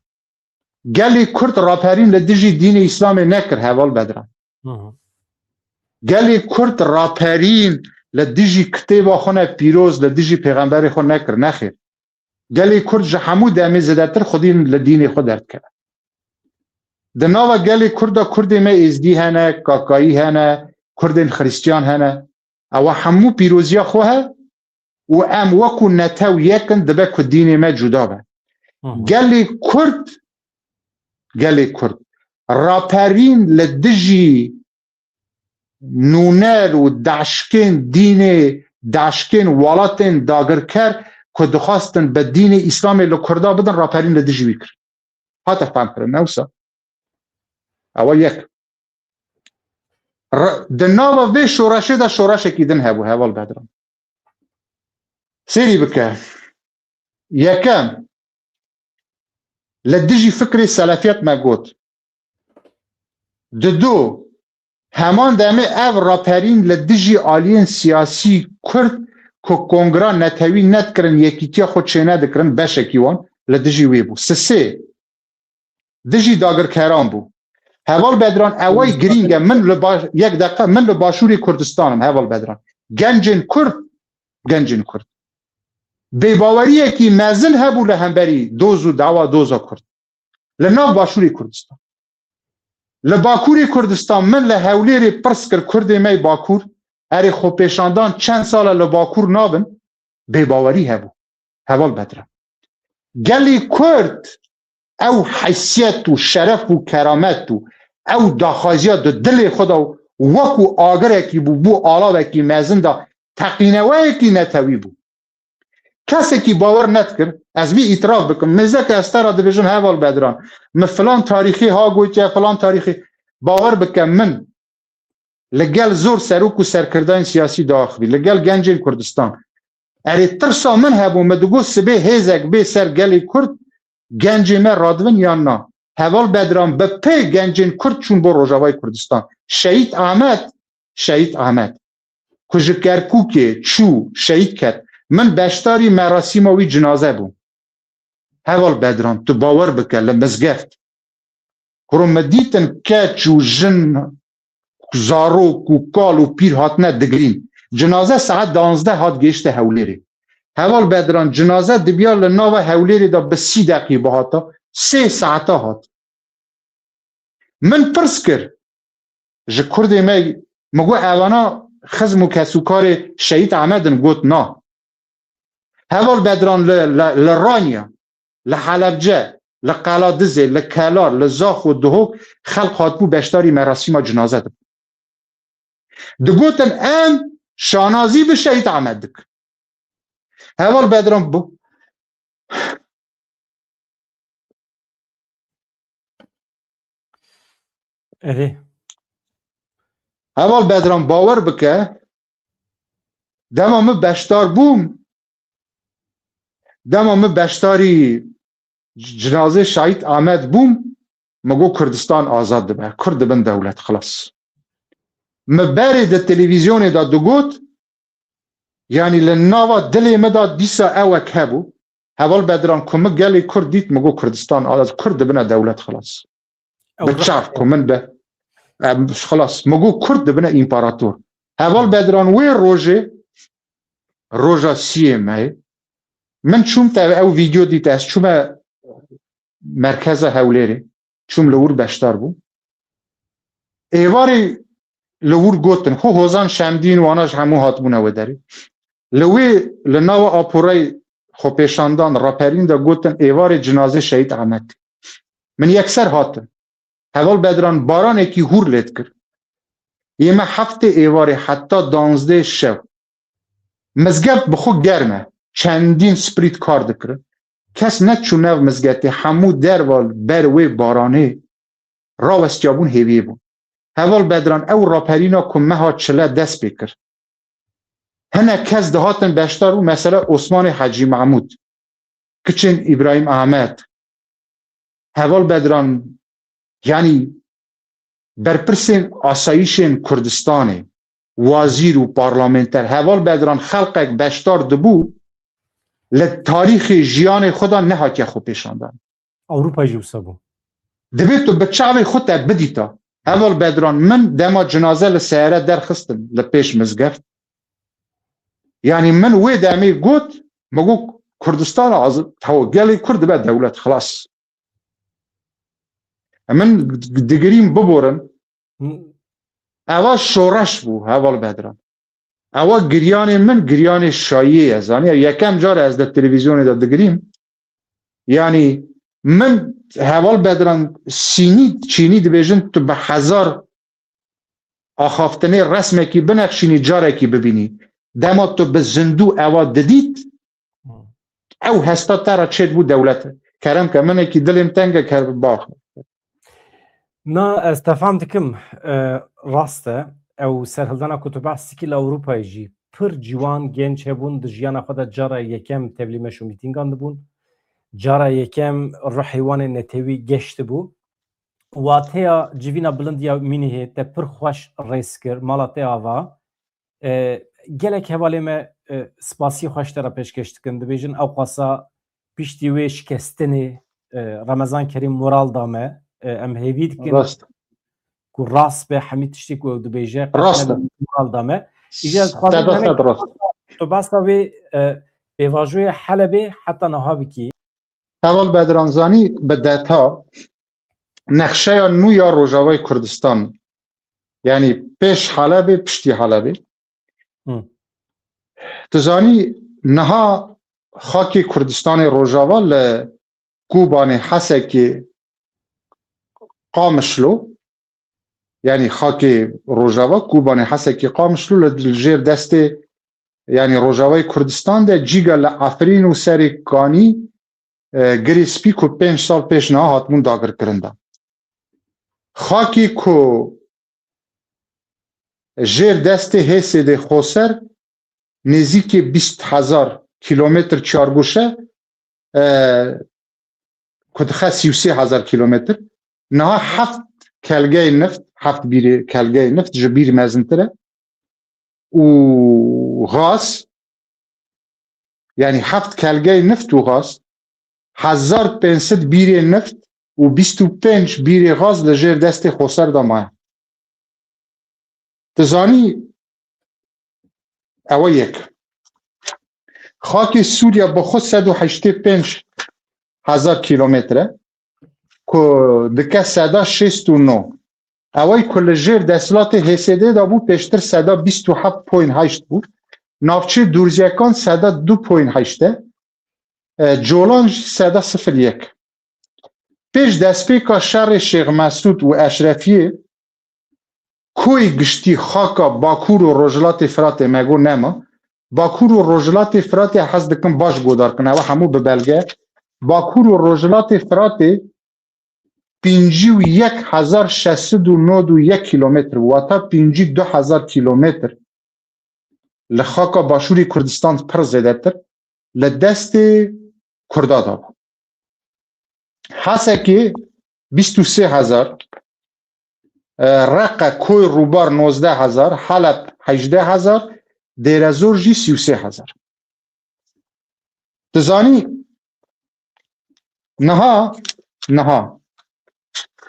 Gelê Kurd raperîn li dijî dînê Îslamê nekir, Heval Bedran. Hı hı. Gelê Kurd raperîn li dijî kitêba xwe ne pîroz, li dijî pêxemberê xwe nekir, nexêr. Gelê Kurd ji hemû demê zêdetir xwedî li dînê xwe derdikeve. Di nava gelê Kurd de Kurdê me Êzdî hene, Kakayî hene, Kurdên Xristiyan hene. Ewa hemû pîroziya xwe he û em wekû netew yek in, dibe ku dînê me cuda be. Hı hı. Gelê Kurd, gelê Kurd raperîn li dijî nûner û daşkên dînê, daşkên welatên dagirker ku dixwastin bi dînê Îslamê li Kurda bidin, raperîn li dijî wî kir. Hate fehmkirin, ne wisa? Ewa yek. Re-, di nava vê şoreşê de şoreşekî din hebû, Heval Bedran. Sêrî bike. Yekem, li dijî fikrê selefiyet me got. Didu, heman demê ev raperîn li dijî aliyên siyasî Kurd ku kongra netewî nedikirin, yekîtiya xwe çênedikirin, beşekî wan li dijî wê bû. Sisê, dijî dagirkeran bû. Heval Bedran, eway girîng e. Min li baş-, yek deqe, min li Başûrê Kurdistan im, Heval Bedran. Gencên Kurd, gencên Kurd. Bêbaweriyekî mezin hebû li hemberî doz û dawa doza Kurd. Li nav Başûrê Kurdistan. Li Bakurê Kurdistan min li Hewlêrê pirs kir, Kurdê me yê Bakur, erê xwepêşandan çend sal e li Bakur nabin, bêbawerî hebû. Heval Bedran. Gelê Kurd ew heysiyet û şeref û keramet û ew daxwaziya di dilê xwe de wekû agirekî bû, bû alavekî mezin de teqîneweyekî netewî bû. Kesekî bawer nedikir, ez vî îtiraf bikim. Mêzeke ez te re dibêjim, Heval Bedran, min filan tarîxê ha gotiye, filan tarîxê. Bawer bike min li gel zor serok û serkirdayên siyasî diaxivî, li gel gencên Kurdistan. Erê tirsa min hebû, min digot sibê hêzek bê ser gelê Kurd, gencê me radibin yan na. Heval Bedran bi pê gencên Kurd çûn bo Rojavayê Kurdistan. Şehîd Amed, Şehîd Amed, ku ji Kerkûkê çû, şehîd ket. Min beşdarî merasîma wî cinaze bûm. Heval Bedran, tu bawer bike, li mizgeft. Kuro me dîtin keç û jin zarok û kal û pîr hatine digirîn. Cinaze saet danzdeh hat gêşte Hewlêrê. Heval Bedran, cinaze dibiya li nava Hewlêrê de bi sî deqî bihata, sê saeta hat. Min pirs kir ji kurdê me, min got, "Evana xizm û kesûkarê Şehîd Ehmed in?" Got, "Na." Heval Bedran, li, li, li Ranya, li Helebce, li Qeladizê, li Kelar, li Zax û Duhok xelk hatibû beşdarî merasîma cinaze dibû. Digotin, "Em şanazî bi Şehîd Ehmed dikin." Heval Bedran bû. Erê. Heval Bedran, bawer bike, dema min beşdar bûm, dema min beşdarî c-, cinazê Şehîd Ahmed bûm, min got, "Kurdistan azad dibe, Kurd dibin dewlet, xilas." Min berê di televîzyonê de digot, yanî li nava dilê min de dîsa ewek hebû. Heval Bedran, ku min gelê Kurd dît, min got, "Kurdistan azad, Kurd dibine dewlet, xilas." Ew Bi rih- çav ku min be, em, xilas, min got, "Kurd dibine împarator." Heval Bedran, wê rojê, roja siyê me ye, min çûm te ew vîdeo dît, ez çûme merkeza Hewlêrê, çûm li wir beşdar bûm. Êvarê li wir gotin, xwe Hozan Şemdîn, wana ji hemû hatibûne wê derê. Li wê, li nava aporey xwepêşandan, raperîn de gotin, "Êvarê cinazê Şehîd Ahmet." Min yekser hatin. Heval Bedran, baranekî hûr lê dikir. Yê me heftê êvarê heta danzdê şev. Mizgeft bi xwe germ e. Çendîn sprît kar dikirin. Kes neçû nav mizgetê, hemû derva ber wê baranê rawestiyabûn, hêviyê bûn. Heval Bedran, ew raperîna ku meha çile dest pê kir. Hinek kes dihatin beşdar û mesela Osmanê Hecî Mahmûd, kiçên Îbrahîm Ahmed, Heval Bedran, yanî berpirsên asayîşên Kurdistanê, wazîr û parlamenter, Heval Bedran, xelqek beşdar dibû, li tarîxê jiyanê xwe de nehatiye xwepêşandan. Ewropa jî wisa bû. Divê tu bi çavê xwe te bidîta. Heval Bedran, min dema cinaze li seyare derxistin li pêş mizgeft. Yanî min wê demê got, min got, "Kurdistan azad, tewa gelê Kurd dibe dewlet, xilas." Min digirîm biborin. Hı. Eva şoreş bû, Heval Bedran. Ewa giryanê min, giryanê şayiyê ye. Zanî, yekem car ez de televîzyonê de digirîm. Yanî min, Heval Bedran, sînî, çînî dibêjin, tu bi hezar axaftinê resmekî binexşînî, carekî bibînî. Dema tu bi zindû ewa didît, ew hesta te re çêdibû dewlet. Kerem ke, minekî dilêm teng e, ker bax. Na, ez te fam dikim, e, rast e. Ew serhildana ku tu behs dikî li Ewropayê jî pir ciwan genç hebûn, di jiyana xwe de cara yekem tevlî meş û mîtîngan dibûn. Cara yekem ruhê wan ê netewî geş dibû. Wateya civîna bilind ya Mînihê te pir xweş rêz kir, mala te ava. E, gelek hevalê me, e, spasiyê xwe ji te re pêşkêş dikin. Dibêjin, ewqasa piştî wê şikestinê, e, Remezan Kerîm moral da me. E, em hêvî dikin Rast. ku rast be hemî tiştî ku ew dibêje, qet Rast e. moral da me. Îja ez dixwazim Sed a demê sed rast. tu behsa wê, e, pêvajoyê Helebê heta niha bikî. Heval Bedran, zanî bi deta nexşeya nû ya Rojavayê Kurdistan, yanî pêş Helebê, piştî Helebê. Hı. Tu zanî niha xakê Kurdistanê Rojava li Kobanê, Hesekê, Qamişlo, yanî xakê Rojava, Kobanê, Hesekê, Qamişlo li, li jêr destê, yanî Rojavayê Kurdistan de, cîga li Efrîn û Serê Kanî, e, Girê Spî ku pênc sal pêş niha hatibûn dagirkirin de. Xakê ku jêr destê H S D Xoser nêzîkî bîst hezar kîlometr çargoşe, e, ku dixe sî û sê hezar kîlometr. Niha heft kelgeyê nift, heft bîrê kelgeyê nift ji bîr mezintir e. Û gaz, yanî heft kelgeyê nift û gaz, hezar pênc sed bîrê nift û bîst û pênc bîrê gaz li jêr destê Xoser de maye. Tu zanî, ewe yek. Xakê Sûriye bi xwe sed û heştê pênc hezar kîlometre, ku dike seda şêst û neh. Ew ê ku li jêr desthilatê H S D de bû, pêştir seda bîst û heft point heşt bû. Navçê Dûrziyekan seda du point heşt e. E, Colan jî seda sifir yek. Pêş destpêka şerê Şêx Mesûd û Eşrefiyê, koyê giştî xaka Bakur û Rojhilatê Firatê, me got nema. Bakur û Rojhilatê Firatê hez dikim baş godar kin. Ewa hemû bi belge. Bakur û Rojhilatê Firatê, pêncî û yek hezar şeş sed û nod û yek kîlometr, wata pêncî û du hezar kîlometr li xaka Başûrê Kurdistan pir zêdetir li destê Kurda de bû. Hesekê bîst û sê hezar, e, Reqe, Koy Rûbar nozdeh hezar, Heleb hejdeh hezar, Dêrezor jî sî û sê hezar. Tu zanî, niha, niha,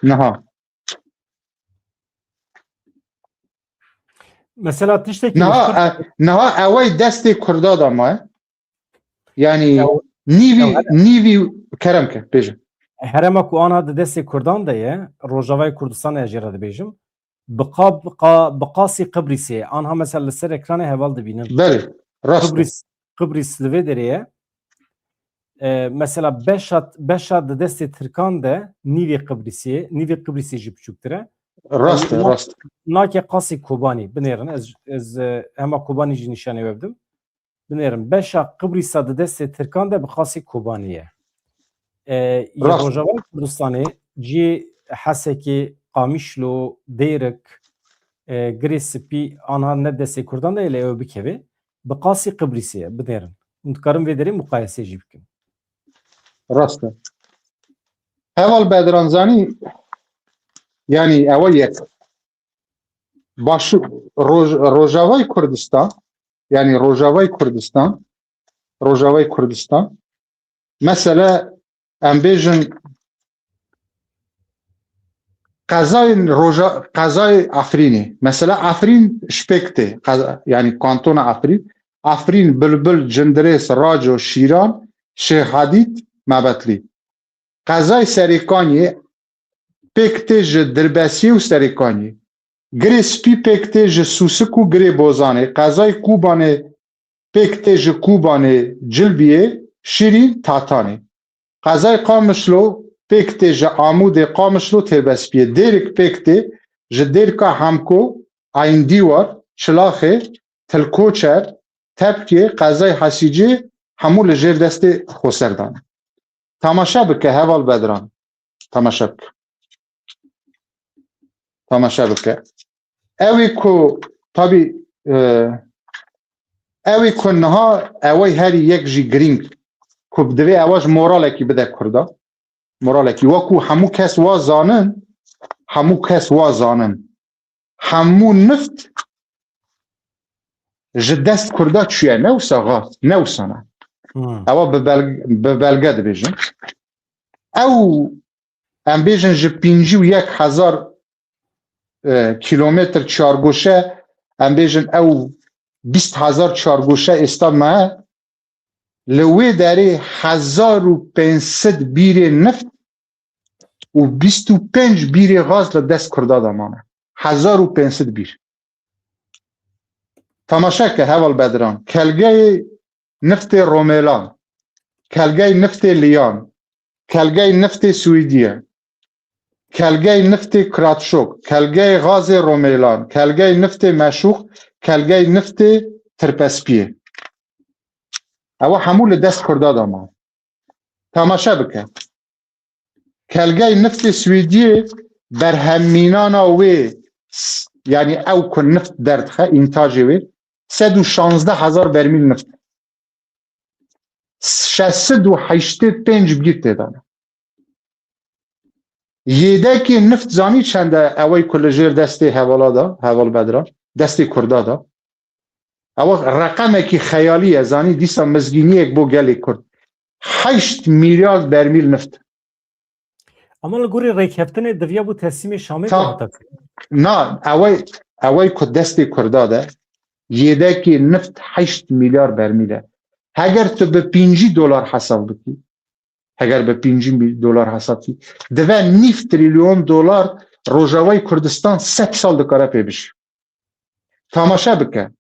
niha, Mesela tiştekî niha, e, niha ewey destê Kurda da maye. Yani, ew, nîvî, ew here- nîvî kerem ke, bêje. Herema ku ana di destê Kurdan de ye, Rojavayê Kurdistanê ez jê re dibêjim, bi qa-, bi qa-, bi qasî Qibrîsê ye. Anha mesela li ser ekranê heval dibînin. Belê, rast e. Qibrîs, Qibrîs li vê derê ye. E, mesela beşa, beşa di destê Tirkan de nîvê Qibrîsê ye, nîvê Qibrîsê jî biçûktir e. Rast e, na-, rast. Nake qasî Kobanî. Binêrin, ez, ez, e, hema Kobanî jî nîşanê we bidim. Binêrin, beşa Qibrîsa di destê Tirkan de bi qasî Kobanî ye. E, yê Rast. Rojavayê Kurdistanê cihê Hesekê, Qamişlo, Dêrik, e, Girê Spî, anha ne destê Kurdan de ye, lê ew bikeve. Bi qasî Qibrîsê ye, binêrin. Hûn dikarin vê derê muqayesê jî bikin. Rast e. Heval Bedran, zanî, yani ewe yek. Baş, Roj-, Rojavayê Kurdistan, yani Rojavayê Kurdistan, Rojavayê Kurdistan, mesela, em bêjin, qezayên Roja-, qezayê Efrînê. Mesela Efrîn ji pêk tê, qeza-, yani kantona Efrîn. Efrîn, Bilbil, Cindirês, Raco, Şîran, Şêxhedîd, Mebetlî. Qezayê Serêkaniyê pêk tê ji Dirbesiyê û Serêkaniyê. Girê Spî pêk tê ji Sûsik û Girê Bozanê. Qezayê Kûbanê pêk tê ji Kûbanê, Cilbiyê, Şîrîn, Tatanê. Qezayê Qamişlo pêk tê ji Amûdê, Qamişlo, Têrbespiyê. Dêrik pêk tê ji Dêrika Hemko, Eyndîwar, Çilaxê, Tilkoçer, Tepkê, qezayê Hesîcê, hemû li jêr destê Xoser de ne. Temaşe bike, heval Bedran. Temaşe bike. Temaşe bike. Ew ê ku, tabî, e, ew ê ku niha ew ê herî yek jî girîng, ku divê ewa ji moralekî bide Kurda. Moralekî. Wekû hemû kes wa zanin, hemû kes wa zanin. Hemû nift ji dest Kurda çûye, ne wisa xas, ne wisa ne. Hmm. Ewa bi bel-, bi belge dibêjin. Ew, em bêjin ji pêncî û yek hezar, e, kîlometr çargoşe, em bêjin ew bîst hezar çargoşe êsta me, li wê derê hezar û pênc sed bîrê nift û bîst û pênc bîrê gaz li dest Kurda de mane. Hezar û pênc sed bîr. Temaşe ke, heval Bedran. Kelgeyê niftê Romêlan, kelgeyê niftê Liyan, kelgeyê niftê Swêdiye, kelgeyê niftê Kratşok, kelgeyê gazê Romêlan, kelgeyê niftê Meşûx, kelgeyê niftê Tirpespiyê. Ewa hemû li dest Kurda de ma. Temaşe bike. Kelgeyê niftê Swêdiyê berhemînana wê, s-, yanî ew ku nift derdixe, întacê wê, sed û şazdeh hezar bermîl nift. Şeş sed û heştê pênc bîr tê de ne. Yêdekê nift zanî çend e, ew ê ku li jêr destê hevala de, heval Bedran, destê Kurda de? Ew reqemekî xeyalî ye, zanî dîsa mizgîniyek bo gelê Kurd. Heşt milyar bermîl nift. Ama li gorî rêkeftinê diviya bû teslîmê Şamê Ta-, bihata kirin. Na, ew ê, Ew ê ku destê Kurda de, yêdekê nift heşt milyar bermîl e. Heger tu bi pêncî dolar hesab bikî, heger bi pêncî dolar hesab bikî, dive nîv trilyon dolar Rojavayê Kurdistan sed sal dikare pê bijî. Tamaşe bike.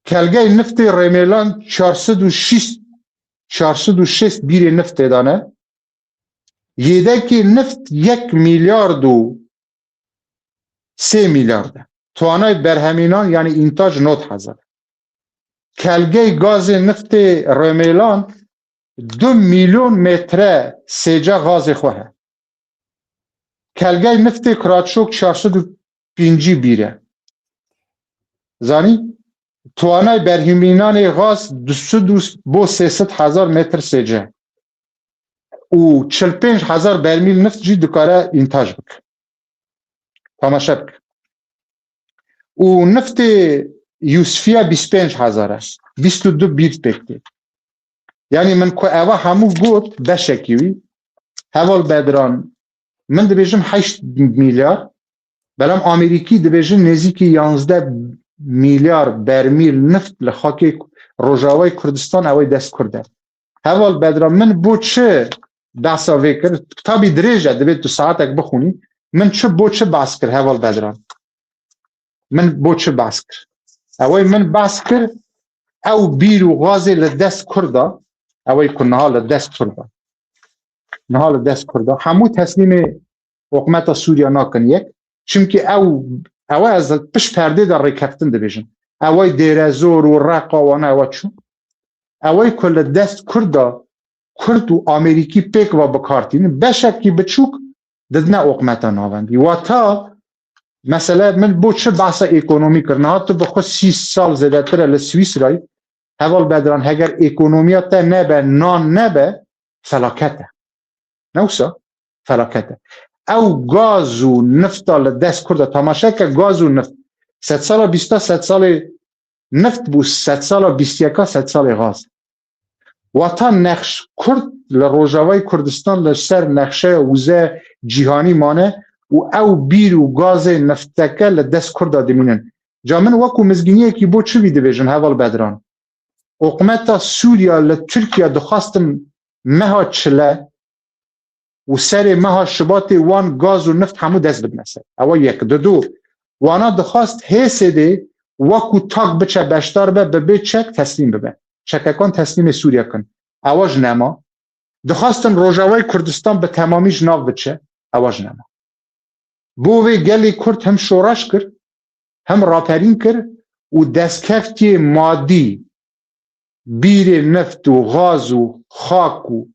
Kelgey niftê Rêmêlan çar sed û şêst, çar sed û şêst bîrê niftê dane. Yêdekê nift yek milyard û sê milyard e. Toanay berhemînan, yanî întaj, nod hezar. Kelgey gazê niftê Rêmêlan du milyon metre sêce gazê xwe he. Kelgey niftê Kiraçok çar sed û pêncî bîr e. Zanî? Toanay berhemînanê gaz du sed û bo sê sed hezar metr sêce. Û çil pênc hezar bermîl nift jî dikare întaj bike. Tamaşe bike. Û niftê Yûsfiya bîst pênc hezar e. Bîst û du bîr pêk tê. Yanî min ku eva hemû got beşekî wî. Heval Bedran, min dibêjim heşt milyar, belam Amerîkî dibêjin nêzîkî yanzdeh milyar bermîl nift li xakê Rojavayê Kurdistan ew ê dest Kurd e. Heval Bedran, min bo çi behsa vê kir? Kitabî dirêj e, divê tu saetek bixwînî. Min çi, bo çi behs kir, Heval Bedran? Min bo çi behs kir? Ew ê min behs kir, ew bîr û gazê li dest Kurda, ew ê ku niha li dest Kurda. Niha li dest Kurda. Hemû teslîmê hikûmeta Sûriya nakin yek. Çimkî ew, ew ez pişt perdê de rêkeftin dibêjin. Ew ê Dêrezor û Reqa wana ew çû. Ew ê ku li dest Kurda, Kurd û Amerîkî pêk ve bikartînin, beşekî biçûk didine hikûmeta navendî. Wata, mesele min bo çi behsa ekonomî kir? Niha tu bi xwe sî sal zêdetir e li Swîsrayê. Heval Bedran, heger ekonomiya te nebe, nan nebe, felaket e. Ne wisa? Felaket e. Ew gaz û nifta li dest Kurda, tamaşe ke, gaz û nift. Sedsala bîsta, sedsalê nift bû, sedsala bîst yeka, sedsalê gaz. Wata nexş Kurd li Rojavayê Kurdistan li ser nexşeya wûze cîhanî mane û ew bîr û gazê nifteke li dest Kurda dimînin. Ca min wekû mizgîniyekî bo çi vî dibêjin, Heval Bedran? Hikûmeta Sûriya li Tirkiye dixwastin meha çile û serê meha Şibatê wan gaz û nift hemû dest bidine ser. Ewa yek. Didu, wana dixwast H S D wekû tak biçe beşdar be, bi bê çek teslîm bibe. Çekekan teslîmê Sûriye kin. Ewa ji nema. Dixwastin Rojavayê Kurdistan bi temamî ji nav biçe. Ewa ji nema. Bo vê gelê Kurd hem şoreş kir, hem raperîn kir û destkeftiyê madî, bîrê neft û gaz û xak û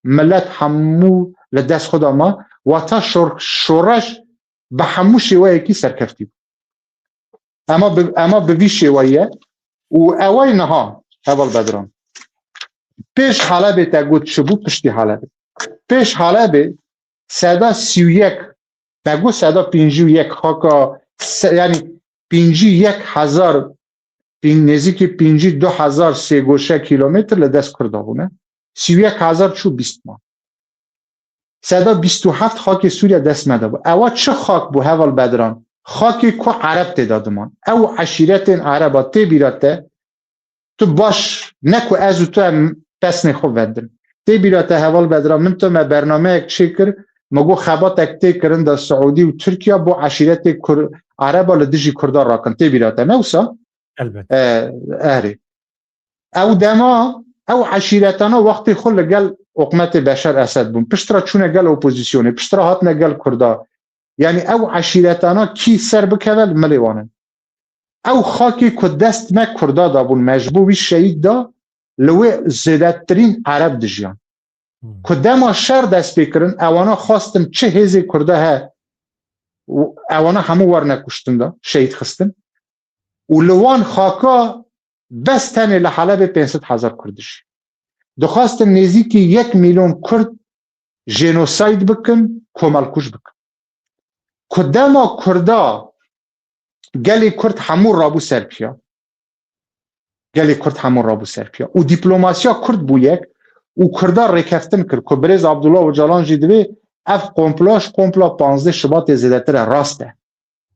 milet hemû li dest xwe de ma, wata şor-, şoreş bi hemû şêweyekî serkeftî bû. Ema bi, ema bi vî şêweyî ye û eway niha, Heval Bedran. Pêş Helebê te got çi bû, piştî Helebê. Pêş Helebê seda sî û yek, me got seda pêncî û yek xaka, se-, yanî pêncî yek hezar, pên-, nêzîkî pêncî du hezar sêgoşe kîlometr li dest Kurda bûne. Sî û yek hezar çû bîst man. Seda bîst û heft xakê Sûriye dest me de bû. Ewa çi xak bû, Heval Bedran? Xakê ku Ereb tê de diman. Ew eşîretên Ereba tê bîra te, tu baş, ne ku ez û tu em pesnê xwe vendin. Tê bîra te, Heval Bedran, min tu me bernameyek çêkir, me got xebatek tê kirin de Siûdî û Tirkiye bo eşîretê Kur-, Ereba li dijî Kurda rakin. Tê bîra te, ne wisa? Elbet. E, erê. Ew dema, ew eşîretana wextê xwe li gel hikûmetê Beşar Esed bûn. Piştre çûne gel opozîsyonê, piştre hatine gel Kurda. Yanî ew eşîretana kî ser bikeve li milê wan in. Ew xakê ku dest me Kurda dabûn, me ji bo wî şehîd da, li wê zêdetirîn Ereb dijiyan. Hmm. Ku dema şer dest pê kirin, ewana xwestin çi hêzê Kurda he, û ewana hemû werne kuştin da, şehîd xistin. Û li wan xaka bes tenê li Helebê pênc sed hezar Kurd dijî. Dixwastin nêzîkî yek milyon Kurd jenosayd bikin, komelkuj bikin. Ku dema Kurda, gelê Kurd hemû rabû ser piya. Gelê Kurd hemû rabû ser piya. Û diplomasiya Kurd bû yek û Kurda rêkeftin kir. Ku birêz Abdullah Ocalan jî divê ev komplo ji kompla panzdeh Şubatê zêdetir e, rast e.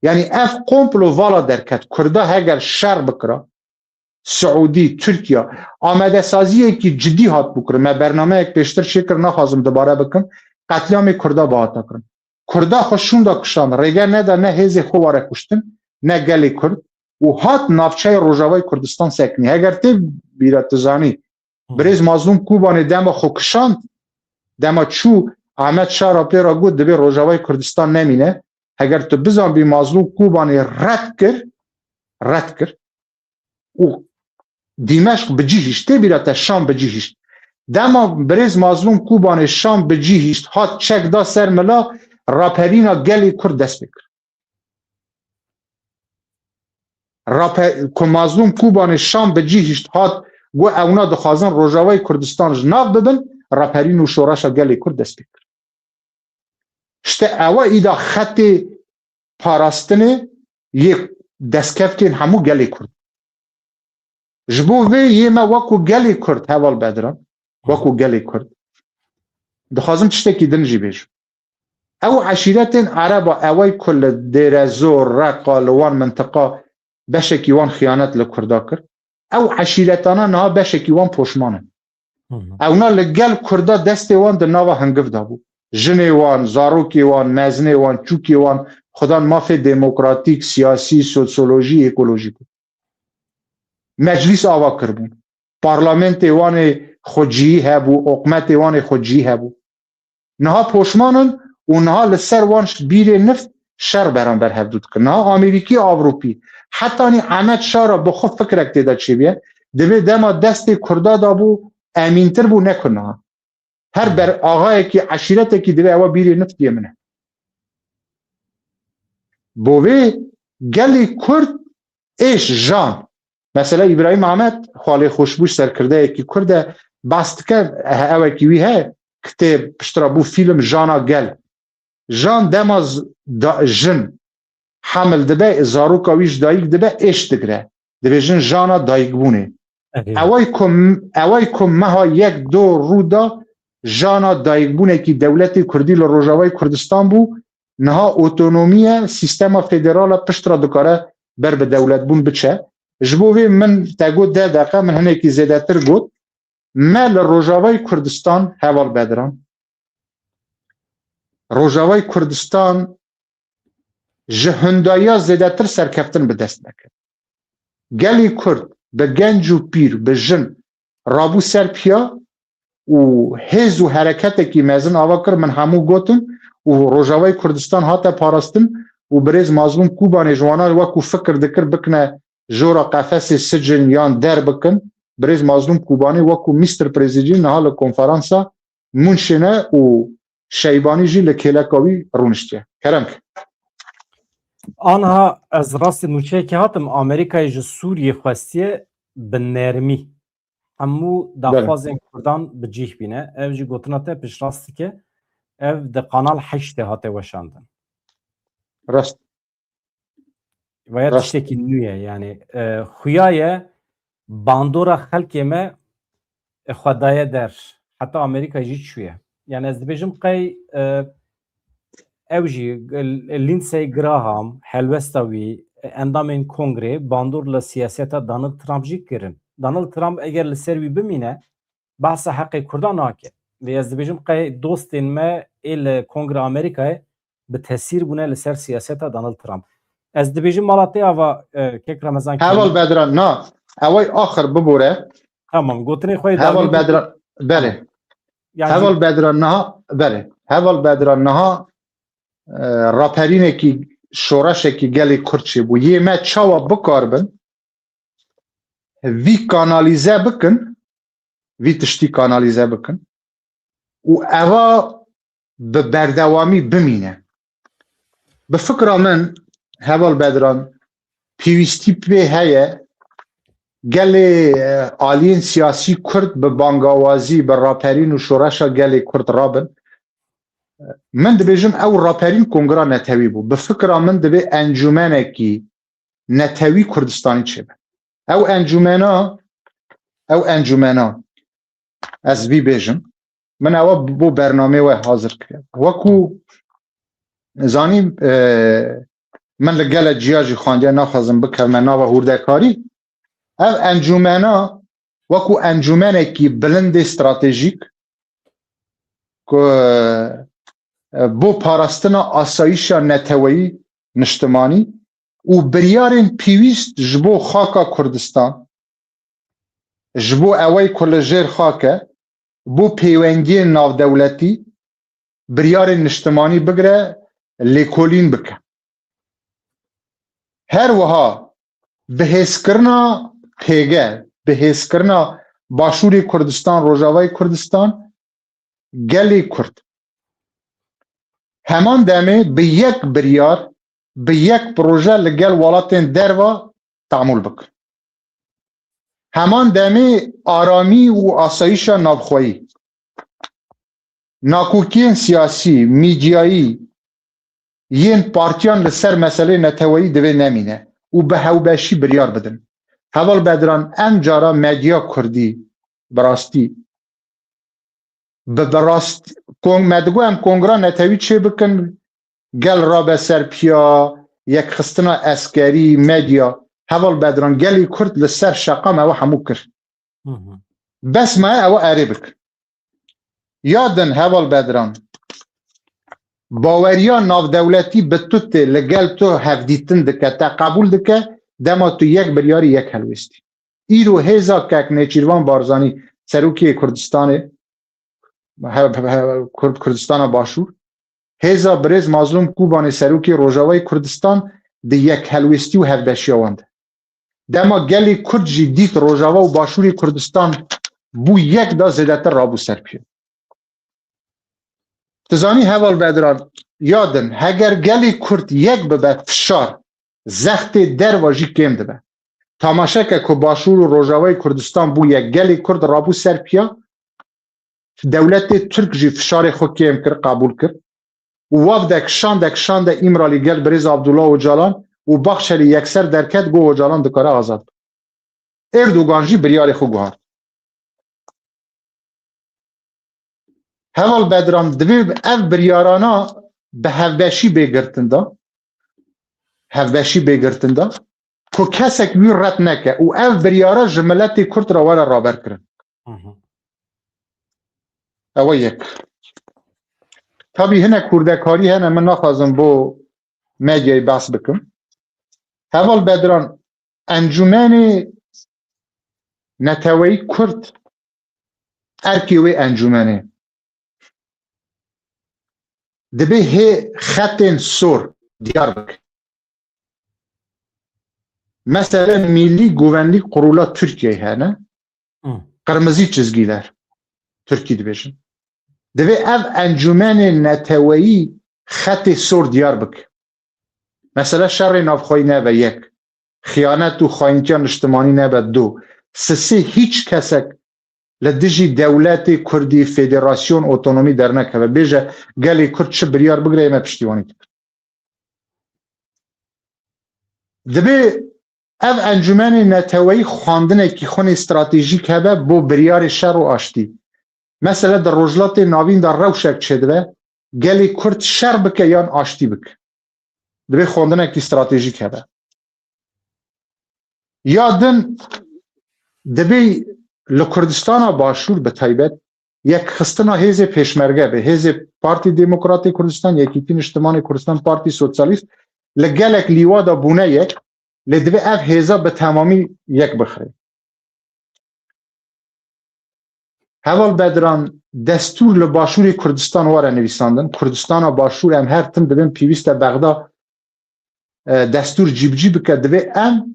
Yanî ev komplo vala derket. Kurda heger şer bikira, Siûdî, Tirkiye, amadesaziyekî cidî hat bû kirin. Me bernameyek pêştir çêkir, naxwazim dubare bikim. Qetlîamê Kurda bihata kirin. Kurda xwe şûnda kişand. Rêge neda ne hêzê xwe were kuştin, ne gelê Kurd. Û hat navçeyê Rojavayê Kurdistan sekinî. Heger tê bîra tu zanî, Birêz Mazlûm Kûbanê dema xwe kişand, dema çû Ahmet Şara pê re got, dibê Rojavayê Kurdistan nemîne. Heger tu bizanbî Mazlûm Kûbanê red kir, red kir û Dîmeşq bi cî hişt, tê bîra te Şam bi cî hişt. Dema birêz Mazlûm Kûbanê Şam bi cî hişt hat çek da ser mila, raperîna gelê Kurd dest pê kir. Rape-, ku Mazlûm Kûbanê Şam bi cî hişt hat, got, ewna dixwazin Rojavayê Kurdistan ji nav bibin, raperîn û şoreşa gelê Kurd dest pê kir. İşte ewa îda xetê parastinê yê destkevkên hemû gelê Kurd. Ji bo vê yê me wekû gelê Kurd, Heval Bedran, wekû gelê Kurd, dixwazim tiştekî din jî bêjim. Ew eşîretên Ereba, ewey ku li Dêrezor, Reqa, li wan mintiqa beşekî wan xiyanet li Kurda kir, ew eşîretana niha beşekî wan poşman in. Hı hı. Ewna li gel Kurda destê wan di nava hingiv de bû. Jinê wan, zarokê wan, mezinê wan, çûkê wan, xudan mafê demokratîk, siyasî, sosyolojî, ekolojî bû. Meclîs ava kiribûn. Parlamentê wan ê xweciyî hebû, oqmetê wan ê xweciyî hebû. Niha poşman in û niha li ser wan ş-, bîrê nift şer beramber hevdû dikin. Niha Amerîkî, Ewropî, hetanî Ehmed Şara bi xwe fikrek tê de çêbûye, divê dema destê Kurda de bû, emîntir bû, ne ku niha. Her ber axayekî, eşîretekî divê ewa bîrê niftiyê min e. Bo vê gelê Kurd êş jan. Mesela Îbrahîm Amed, xalê xweşbû, serkirdeyekî Kurd e, bas dike, he, ewekî wî heye, kitêb piştre bû fîlm Jana Gel. Jan dema z-, da, jin hemil dibe, zaroka wî ji dayik dibe, êş digre. Dibêjin jana dayikbûnê. Erê. Ewey ku, ewey ku meha yek do rû da, jana dayikbûnekî dewletê Kurdî li Rojavayê Kurdistan bû, niha otonomiye, sîstema federal e, piştre dikare ber bi dewletbûn biçe. Ji bo vê min te got deh deqe, min hinekî zêdetir got. Me li Rojavayê Kurdistan, Heval Bedran, Rojavayê Kurdistan ji hundayiya zêdetir serkeftin bi dest neket. Gelê Kurd bi genc û pîr, bi jin rabû ser piya û hêz û hereketekî mezin ava kir, min hemû gotin û Rojavayê Kurdistan hate parastin û birêz Mazlûm Kûbanê ji wana wekû fikir dikir bikine jora qefesê sicin yan derbikin. Birêz Mazlûm Kûbanê wekû Mîster Prezîdî niha li konferansa Mûnşêne û Şeybanî jî li kêleka wî rûniştiye. Kerem ke. Anha ez rastî nûçeyekê hatim, Amerîkayê ji Sûriyê xwestiye bi nermî hemû Belê. daxwazên Kurdan bi cîh bîne. Ev jî gotina te piştrast dike. Ev di Kanal heştê hate weşandin. Rast. Veya Rast. tiştekî nû ye, yani, e, xuya ye bandora xelkê me, e, xwe daye der. Heta Amerîka jî çûye. Yani ez dibêjim qey, e, ew jî, e, Lindsey Graham, helwesta wî, e, endamên kongrê bandor li siyaseta Donald Trump jî kirin. Donald Trump eger li ser wî bimîne, behsa heqê Kurdan nake. Lê ez dibêjim qey dostên me ê li Kongra Amerîkayê bi tesîr bûne li ser siyaseta Donald Trump. Ez dibêjim mala te ava, e, kek Remezan Heval Kemî. Bedran, na. Eway axir bibore. Tamam, gotinê xwe yê Heval dawî Bedran, belê. Yani Heval Bedran, niha, belê. Heval Bedran, niha, e, raperînekî, şoreşekî gelê Kurd çêbû. Yê me çawa bikaribin vî kanalîze bikin, vî tiştî kanalîze bikin û eva bi berdewamî bimîne. Bi fikra min, Heval Bedran, pêwîstî pê heye gelê, e, aliyên siyasî Kurd bi bangawazî, bi raperîn û şoreşa gelê Kurd rabin. Min dibêjim ew raperîn kongra netewî bû. Bi fikra min divê encûmenekî netewî Kurdistanî çêbe. Ew encûmena, ew encûmena, ez vî bêjim, min ewa bo bernamê we hazir kiriye. Wekû zanî, e, Min li gele ciya jî xwendiye, naxwazim bikevime nava hûrdekarî. Ev encûmena wekû encûmenekî bilindê stratejîk ku, e, bo parastina asayîşa neteweyî niştimanî û biryarên pêwîst ji bo xaka Kurdistan, ji bo ewey ku li jêr xak e, bo pêwendiyên navdewletî, biryarên niştimanî bigire, lêkolîn bike. Her wiha bihêzkirina pêge, bihêzkirina Başûrê Kurdistan, Rojavayê Kurdistan, gelê Kurd heman demê bi yek biryar, bi yek proje li gel welatên derva tamûl bikin. Heman demê aramî û asayîşa navxweyî, nakokiyên siyasî, mîdyayî yên partiyan li ser meselê neteweyî divê nemîne û bi hewbeşî biryar bidin. Heval Bedran, em cara medya kurdî bi rastî, bi, bi rast, kon-, me digot em kongra netewî çê bikin, gel rabe ser piya, yekxistina eskerî, medya. Heval Bedran, gelê Kurd li ser şeqa me ew hemû kir. Hı hı. Bes me ew erê bik. Ya din, Heval Bedran, baweriya navdewletî bi tu tê, li gel tu hevdîtin dike, te qebûl dike, dema tu yek biryarî yek helwêstî. Îro hêza kek Nêçîrvan Barzanî, serokê Kurdistanê, he-, he-, Kurd, Kurdistana Başûr, hêza birêz Mazlûm Kûbanê, serokê Rojavayê Kurdistan, di yek helwêstî û hevbeşiya wan de. Dema gelê Kurd jî dît Rojava û Başûrê Kurdistan bû yek, da zêdetir rabû ser piya. Tu zanî Heval Bedran, ya din, heger gelê Kurd yek bibe, fişar zextê derva jî kêm dibe. Tamaşe ke ku Başûr û Rojavayê Kurdistan bû yek, gelê Kurd rabû ser piya, dewletê Tirk jî fişarê xwe kêm kir, qebûl kir û wafdek şandek şande Îmralî gel birêz Abdullah Ocalan û Baxçelî yekser derket, got Ocalan dikare azad be. Erdogan jî biryarê xwe guhart. Heval Bedran, divê ev biryarana bi hevbeşî bê girtin de, hevbeşî bê girtin de, ku kesek wî red neke û ev biryara ji miletê Kurd re were raber kirin. Hı hı. Ew e yek. Tabî hinek hûrdekarî hene, min naxwazim bo medyayê behs bikim. Heval Bedran, encûmenê neteweyî Kurd, erkê wê encûmenê, dibê hê xetên sor diyar bike. Mesela Milli Güvenlik Kurulu Tirkiyeyê hene, Hı. Kırmızı çizgiler Tirkî dibêjin. Divê ev encûmenê neteweyî xetê sor diyar bike. Mesela şerê navxweyî nebe, yek. Xiyanet û xayîntiya niştimanî nebe, du. Sisê hîç kesek li dijî dewletê Kurdî, federasyon, otonomî dernekeve. Bêje gelê Kurd çi biryar bigire, ê me piştîwanî dikin. Divê ev encûmenê neteweyî xwendinekî xwe nê stratejîk hebe bo biryarê şer û aştî. Mesela di Rojhilatê Navîn de rewşek çêdibe, gelê Kurd şer bike yan aştî bike. Divê xwendinekî stratejîk hebe. Ya din divê li Kurdistana Başûr bi taybet yekxistina hêzê pêşmerge be, hêzê Partî Demokratê Kurdistan, Yekîtî Niştimanê Kurdistan, Partî Sosyalîst, li gelek lîwa de bûne yek, lê divê ev hêza bi temamî yek bixire. Heval Bedran, destûr li Başûrê Kurdistan were nivîsandin. Kurdistana Başûr, em her tim dibin pêwîst e Bexda, e, destûr cîbicî bike, divê em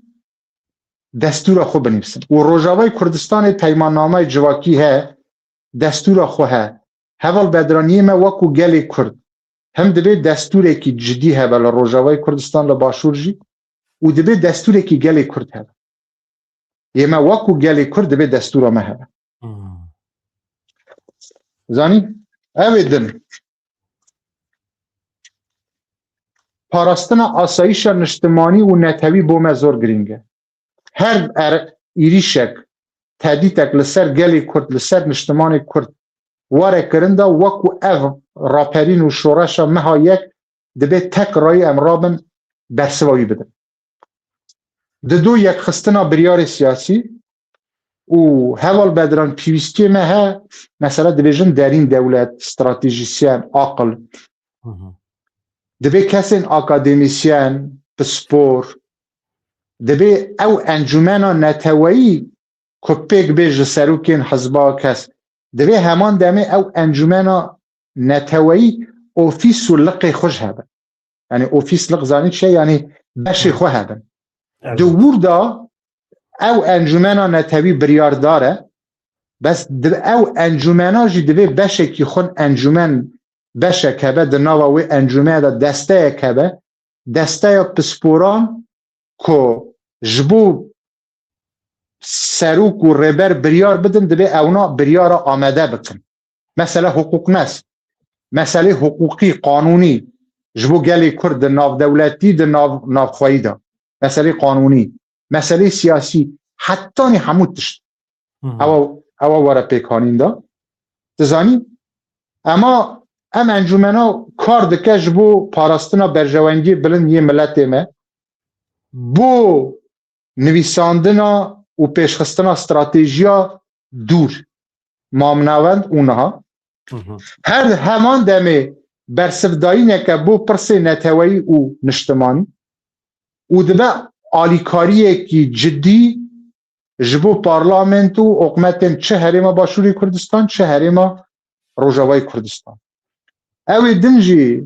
destûra xwe binivîsin. Û Rojavayê Kurdistanê peymannameyê civakî he, destûra xwe he. Heval Bedran, yê me wekû gelê Kurd, him divê destûrekî cidî hebe li Rojavayê Kurdistan, li Başûr jî, û divê destûrekî gelê Kurd hebe. Yê me wekû gelê Kurd divê destûra me hebe. Hmm. Zanî? Ew ê din. Parastina asayîşa niştimanî û netewî bo me zor girîng e. Her er-, êrîşek, tehdîtek li ser gelê Kurd, li ser niştimanê Kurd were kirin de, wekû ev raperîn û şoreşa meha yek, dibê tek rayî em rabin, bersiva wî bidin. Dido yekxistina biryarê siyasî û heval Bedran pîwîstiyê me he, mesela dibêjin derîn dewlet, stratejîsyen, aqil. Divê kesên akademîsyen, pispor, divê ew encûmena neteweyî ku pêk bê ji serokên hizba kes, divê heman demê ew encûmena neteweyî ofîs û liqê xwe ji hebe. Yani ofîs liq zanî çi ye? Yani beşê xwe hebin. Di wir de ew encûmena netewî biryardar e, bes di ew encûmena jî divê beşekî xwe encûmen beşek hebe, di nava wê encûmene de desteyek hebe, desteya pisporan ku ji bo serok û rêber biryar bidin, divê ewna biryara amade bikin. Mesele hiqûqnes, meselê hiqûqî, qanûnî, ji bo gelê Kurd di navdewletî, di nav, navxweyî de. Meselê qanûnî, meselê siyasî, hetanî hemû tişt. Ewa, ewa were pêkanîn de. Dizanî, ema em encûmena kar dike ji bo parastina berjewendiyê bilind yê miletê me. Bo nivîsandina û pêşxistina stratejiya dûr, mamnavend û niha. Her heman demê bersivdayîneke bo pirsê neteweyî û niştimanî û dibe alîkariyekî cidî ji bo parlamento û hikûmetên çi herêma Başûrê Kurdistan, çi herêma Rojavayê Kurdistan. Ew ê din jî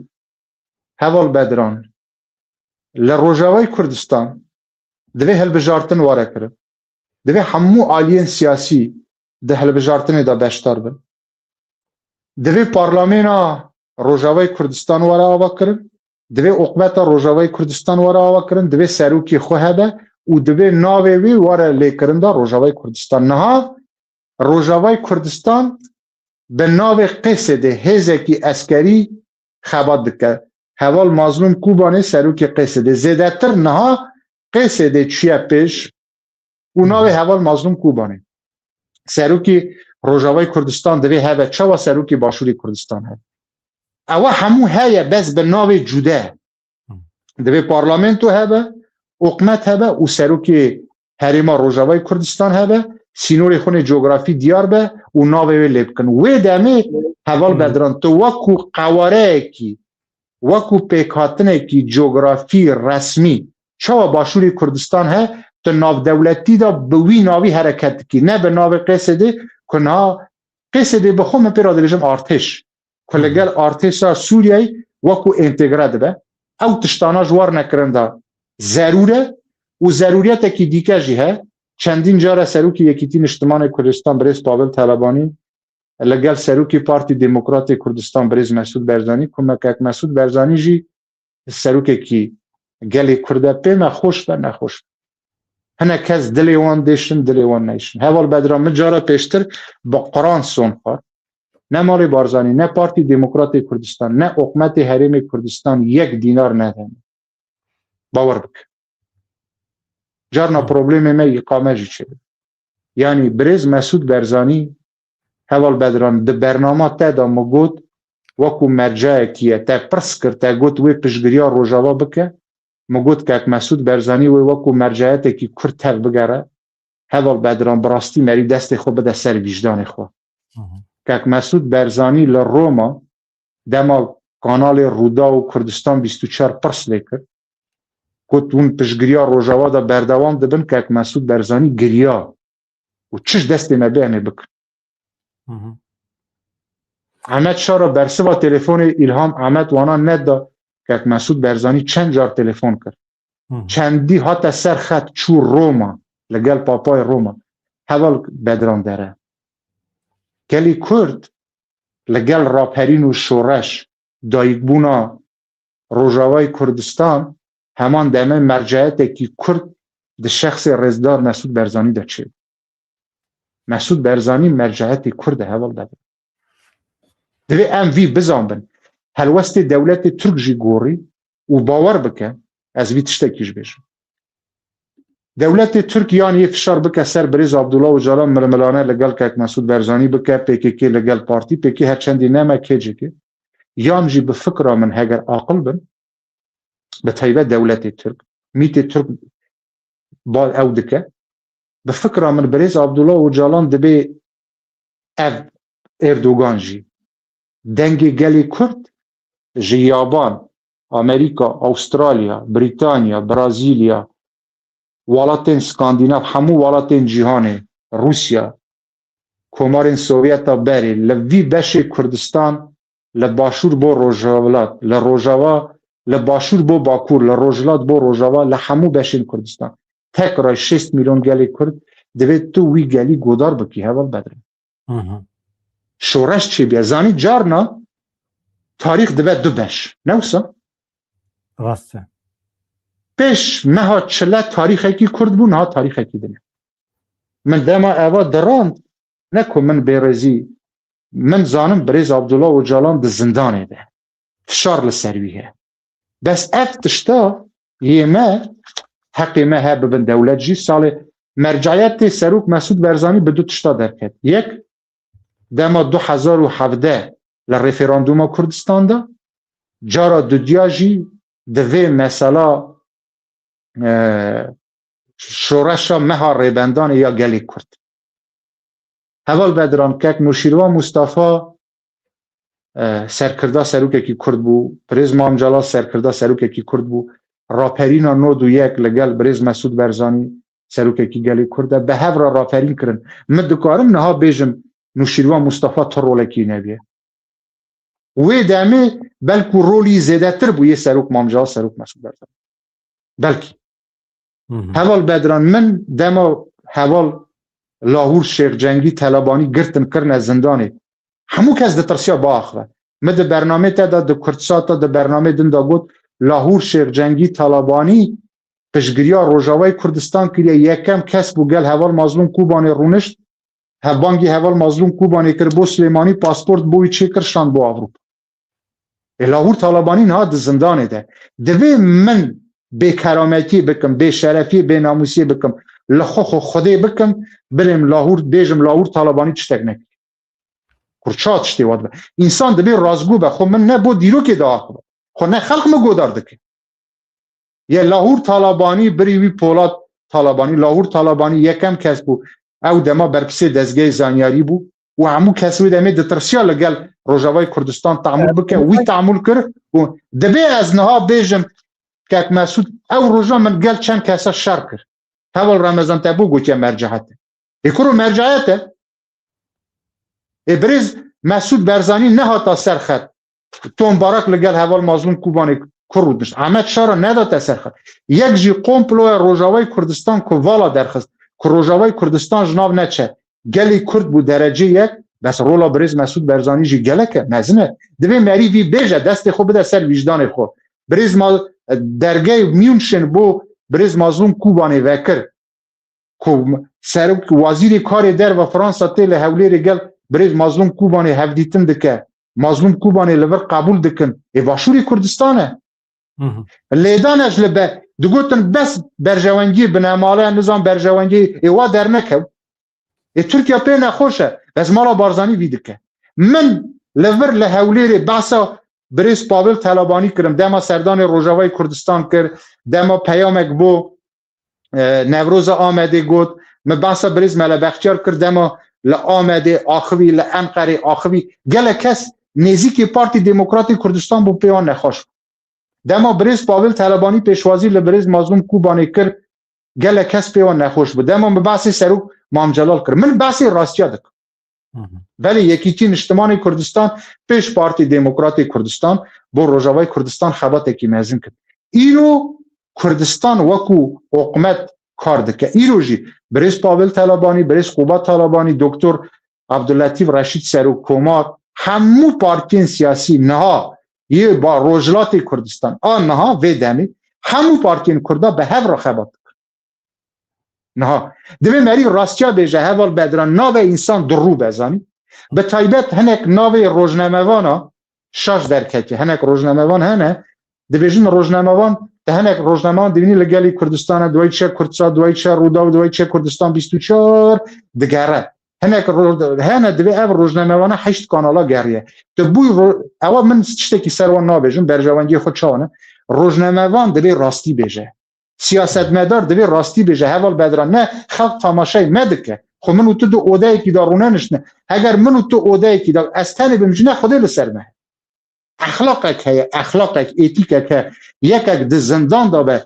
heval Bedran, li Rojavayê Kurdistan divê hilbijartin were kirin. Divê hemû aliyên siyasî di hilbijartinê de beşdar bin. Divê parlamêna Rojavayê Kurdistan were ava kirin. Divê hikûmeta Rojavayê Kurdistan were ava kirin. Divê serokê xwe hebe û divê navê wî were lêkirin da Rojavayê Kurdistan. Niha Rojavayê Kurdistan bi navê Qêsedê hêzekî eskerî xebat dike. Heval Mazlûm Kobanê serokê Qêsedê. Zêdetir niha Qêsedê çûye pêş û navê heval Mazlûm Kobanê. Serokê Rojavayê Kurdistan divê hebe, çawa serokê Başûrê Kurdistan hebe? Ewa hemû heye, bes bi navê cude. Divê parlamento hebe, hikûmet hebe û serokê herêma Rojavayê Kurdistan hebe, sînorê xwe nê cografî diyar be û navê wê lê bikin. Wê demê heval Bedran, tu wekû qewareyekî, wekû pêkhatinekî cografî resmî, çawa Başûrê Kurdistan he, tu navdewletî de bi wî navî hereket dikî, ne bi navê Qêsedê, ku niha Qêsedê bi xwe min pê re dibêjim artêş. Ku li gel artêşa Sûriyeyê wekû entegre dibe. Ew tiştana ji war nekirin de zerûr e û zerûriyetekî dîke jî he. Çendîn cara serokê Yekîtî Niştimanê Kurdistan birêz Pavel Telebanî li gel serokê Partî Demokratê Kurdistan birêz Mesûd Berzanî, ku me kek Mesûd Berzanî jî serokekî gelê Kurd e, pê me xweş be, nexweş be. Hinek kes dilê wan dêşin, dilê wan neyşin. Heval Bedran, min cara pêştir bi Quran son xwar. Ne malê Barzanî, ne Partî Demokratê Kurdistan, ne hikûmetê Herêmê Kurdistan yek dînar nedene. Bawer bike. Carna problemê me îqame jî çêbe. Yanî birêz Mesûd Berzanî, heval Bedran, di bernama te de min got, wekû mercayekî ye, te pirs kir, te got wê piştgiriya Rojava bike, min got kek Mesûd Berzanî wê wekû mercayetekî Kurd tev bigere, heval Bedran, bi rastî merî destê xwe bide ser vîjdanê xwe. Kek Mesûd Berzanî li Roma dema kanalê Rûdaw û Kurdistan bîst û çar pirs lê kir, got hûn piştgiriya Rojava de berdewam dibin, kek Mesûd Berzanî giriya û çi ji destê me bê em ê bikin. Ehmed Şaro bersiva telefonê Îlham Ehmed wana neda, kek Mesûd Berzanî çend car telefon kir. Çendî hate ser xet çû Roma, li gel Papayê Roma. Heval Bedran dere. Gelî Kurd li gel raperîn û şoreş, dayikbûna Rojavayê Kurdistan, heman demê merceyetekî Kurd di şexsê rêzdar Mesûd Berzanî de çêbû. Mesûd Berzanî merceyetê Kurd e, heval Bedran. Divê em vî bizanbin. Helwestê dewletê Tirk jî gorî û bawer bike, ez vî tiştekî jî bêjim. Dewletê Tirk yan yê fişar bike ser birêz Abdullah Ocalan, milmilane li gel kek Mesûd Berzanî bike, P K K li gel partî, P K K her çendî neme kêcikê, yan jî bi fikra min heger aqil bin, bi taybet dewletê Tirk, mîtê Tirk ba ew dike. Bi fikra min birêz Abdullah Ocalan dibê ev Erdogan jî dengê gelê Kurd ji Yaban, Amerîka, Awustralya, Brîtanya, Brazîlya, welatên Skandînav, hemû welatên cîhanê, Rûsya, komarên Sovyeta berê, li vî beşê Kurdistan, li başûr bo rojhilat, li rojava, li başûr bo bakur, li rojhilat bo rojava, li hemû beşên Kurdistan. Tek ray şêst milyon gelê Kurd, divê tu wî gelî godar bikî, heval Bedran. Hı hı. Şoreş çêbiye. Zanî carna tarîx dibe du beş. Ne wisa? Rast e. Pêş meha çile tarîxekî Kurd bû, niha tarîxekî din e. Min dema eva dirand, ne ku min bêrêzî, min zanim birêz Abdullah Ocalan di zindanê de. Fişar li ser wî heye. Bes ev tişta yê me, heqê me he bibin dewlet jî, salê mercayetê Serok Mesûd Berzanî bi du tişta derket. Yek, dema du hezar û hevdeh li referanduma Kurdistan de, cara dudiya jî di vê mesela, e, şoreşa meha rêbendanê ya gelê Kurd. Heval Bedran, kek Nûşîrvan Mustafa, e, serkirda serokekî Kurd bû, Birêz Mam Celal serkirda serokekî Kurd bû, raperîna nod û yek li gel Birêz Mesûd Berzanî serokekî gelê Kurd e, bi hev re raperîn kirin. Min dikarim niha bêjim Nûşîrvan Mustafa tu rolekî nebiye. Wê demê belkû rolî zêdetir bû yê Serok Mam Celal, Serok Mesûd Berzanî. Belkî. Hı hı. Heval Bedran, min dema heval Lahûr Şêx Cengî Telabanî girtin kirine zindanê, hemû kes ditirsiya biaxive. Min di bernamê te de, di Kurdsat de, di bernamê din de got, Lahûr Şêx Cengî Telabanî piştgiriya Rojavayê Kurdistan kiriye, yekem kes bû gel heval Mazlûm Kobanê rûnişt, hevbangî heval Mazlûm Kobanê kir, bo Silêmanî pasport bo wî çêkir, şand bo Ewropa. Ê, Lahûr Talebanî niha di zindanê de. Divê min bêkerametiyê bikim, bêşerefiyê, bênamûsiyê bikim, li xwe xwe Xwedê bikim, birêm Lahûr, bêjim Lahûr Talebanî tiştek nekir. Kur ça tiştê wa dibe. Însan divê rastgû be, xwe min ne bo dîrokê diaxive. Xwe ne xelq min godar dike. Ye Lahûr Talebanî, birî wî Polat Talebanî, Lahûr Talebanî yekem kes bû. Ew dema berpirsê dezgehê zanyarî bû û hemû kes wê demê ditirsiya li gel Rojavayê Kurdistan teamûl bike, wî teamûl kir û divê ez niha bêjim, kek Mesûd, ew roja min gel çend kesa şer kir. Heval Remezan Tebo gotiye mercehete. Ê kuro mercehete. Ê birêz Mesûd Berzanî nehata ser xet. Tom Barak li gel heval Mazlûm Kobanê kur rûdişt. Ehmed Şara nedate ser xet. Yek jî komploya Rojavayê Kurdistan ku vala derxist, ku Rojavayê Kurdistan ji nav neçe. Gelê Kurd bû derece yek, bes rola birêz Mesûd Berzanî jî gelek e, mezin e. Divê merî vî bêje, destê xwe bide ser wîjdanê xwe. Birêz Ma-, dergehê München bo birêz Mazlûm Kobanê vekir. Ku serok, wazîrê karê derve Fransa tê li Hewlêrê gel birêz Mazlûm Kobanê hevdîtin dike. Mazlûm Kobanê li vir qebûl dikin. Ê Başûrê Kurdistan e. Hı hı. Lêdan e ji li be, digotin bes berjewengiyê binemale, nizam berjewengiyê ê wa dernekew. Ê Tirkiye pê nexweş e. Bes mala Barzanî vî dike. Min li vir li Hewlêrê behsa birêz Pavel Talebanî kirim. Dema serdanê Rojavayê Kurdistan kir, dema peyamek bo e, Newroza Amedê got, min behsa birêz Mele Bextiyar kir, dema li Amedê axivî, li Enqerê axivî, gelek kes nêzîkî Partî Demokratî Kurdistan bû, pê wan nexweş bû. Dema birêz Pavel Talebanî pêşwazî li birêz Mazlûm Kobanê kir, gelek kes pê wan nexweş bû. Dema min behsê Serok Mam Celal kir. Min behsê rastiya dikim. Hı hı. Belê Yekîtî Niştimanê Kurdistan pêş Partî Demokratê Kurdistan bo Rojavayê Kurdistan xebatekî mezin kir. Îro Kurdistan wekû hikûmet kar dike. Îro jî birêz Pavel Talebanî, birêz Quba Talebanî, Doktor Abdulletîf Reşîd Serokkomar, hemû partiyên siyasî niha yê ba Rojhilatê Kurdistan a niha vê demê hemû partiyên Kurda bi hev re xebat dikin. Niha divê merî rastiya bêje, heval Bedran, navê însan dirû be, zanî. Bi taybet hinek navê rojnamevana şaş derketiye. Hinek rojnamevan hene, dibêjin rojnamevan, te hinek rojnamevan dibînî li gelî Kurdistan e, Deutsche Kurdsat, Deutsche Rûdaw, Deutsche Kurdistan bîst û çar digere. Hinek ro-, hene divê ev rojnamevana heşt kanala geriye. Tu bûy ro-, ewa min tiştekî ser wan nabêjim, berjewendiyê xwe çawa ne. Rojnamevan divê rastî bêje. Siyasetmedar divê rastî bêje. Heval Bedran, ne xelk tamaşayê me dike. Xwe min û tu di odeyekî de rûneniştine. Heger min û tu odeyekî de ez tenê bim, ji ne Xwedê li ser me. Exlaqek heye, exlaqek, êtîkek heye. Yekek di zindan de be.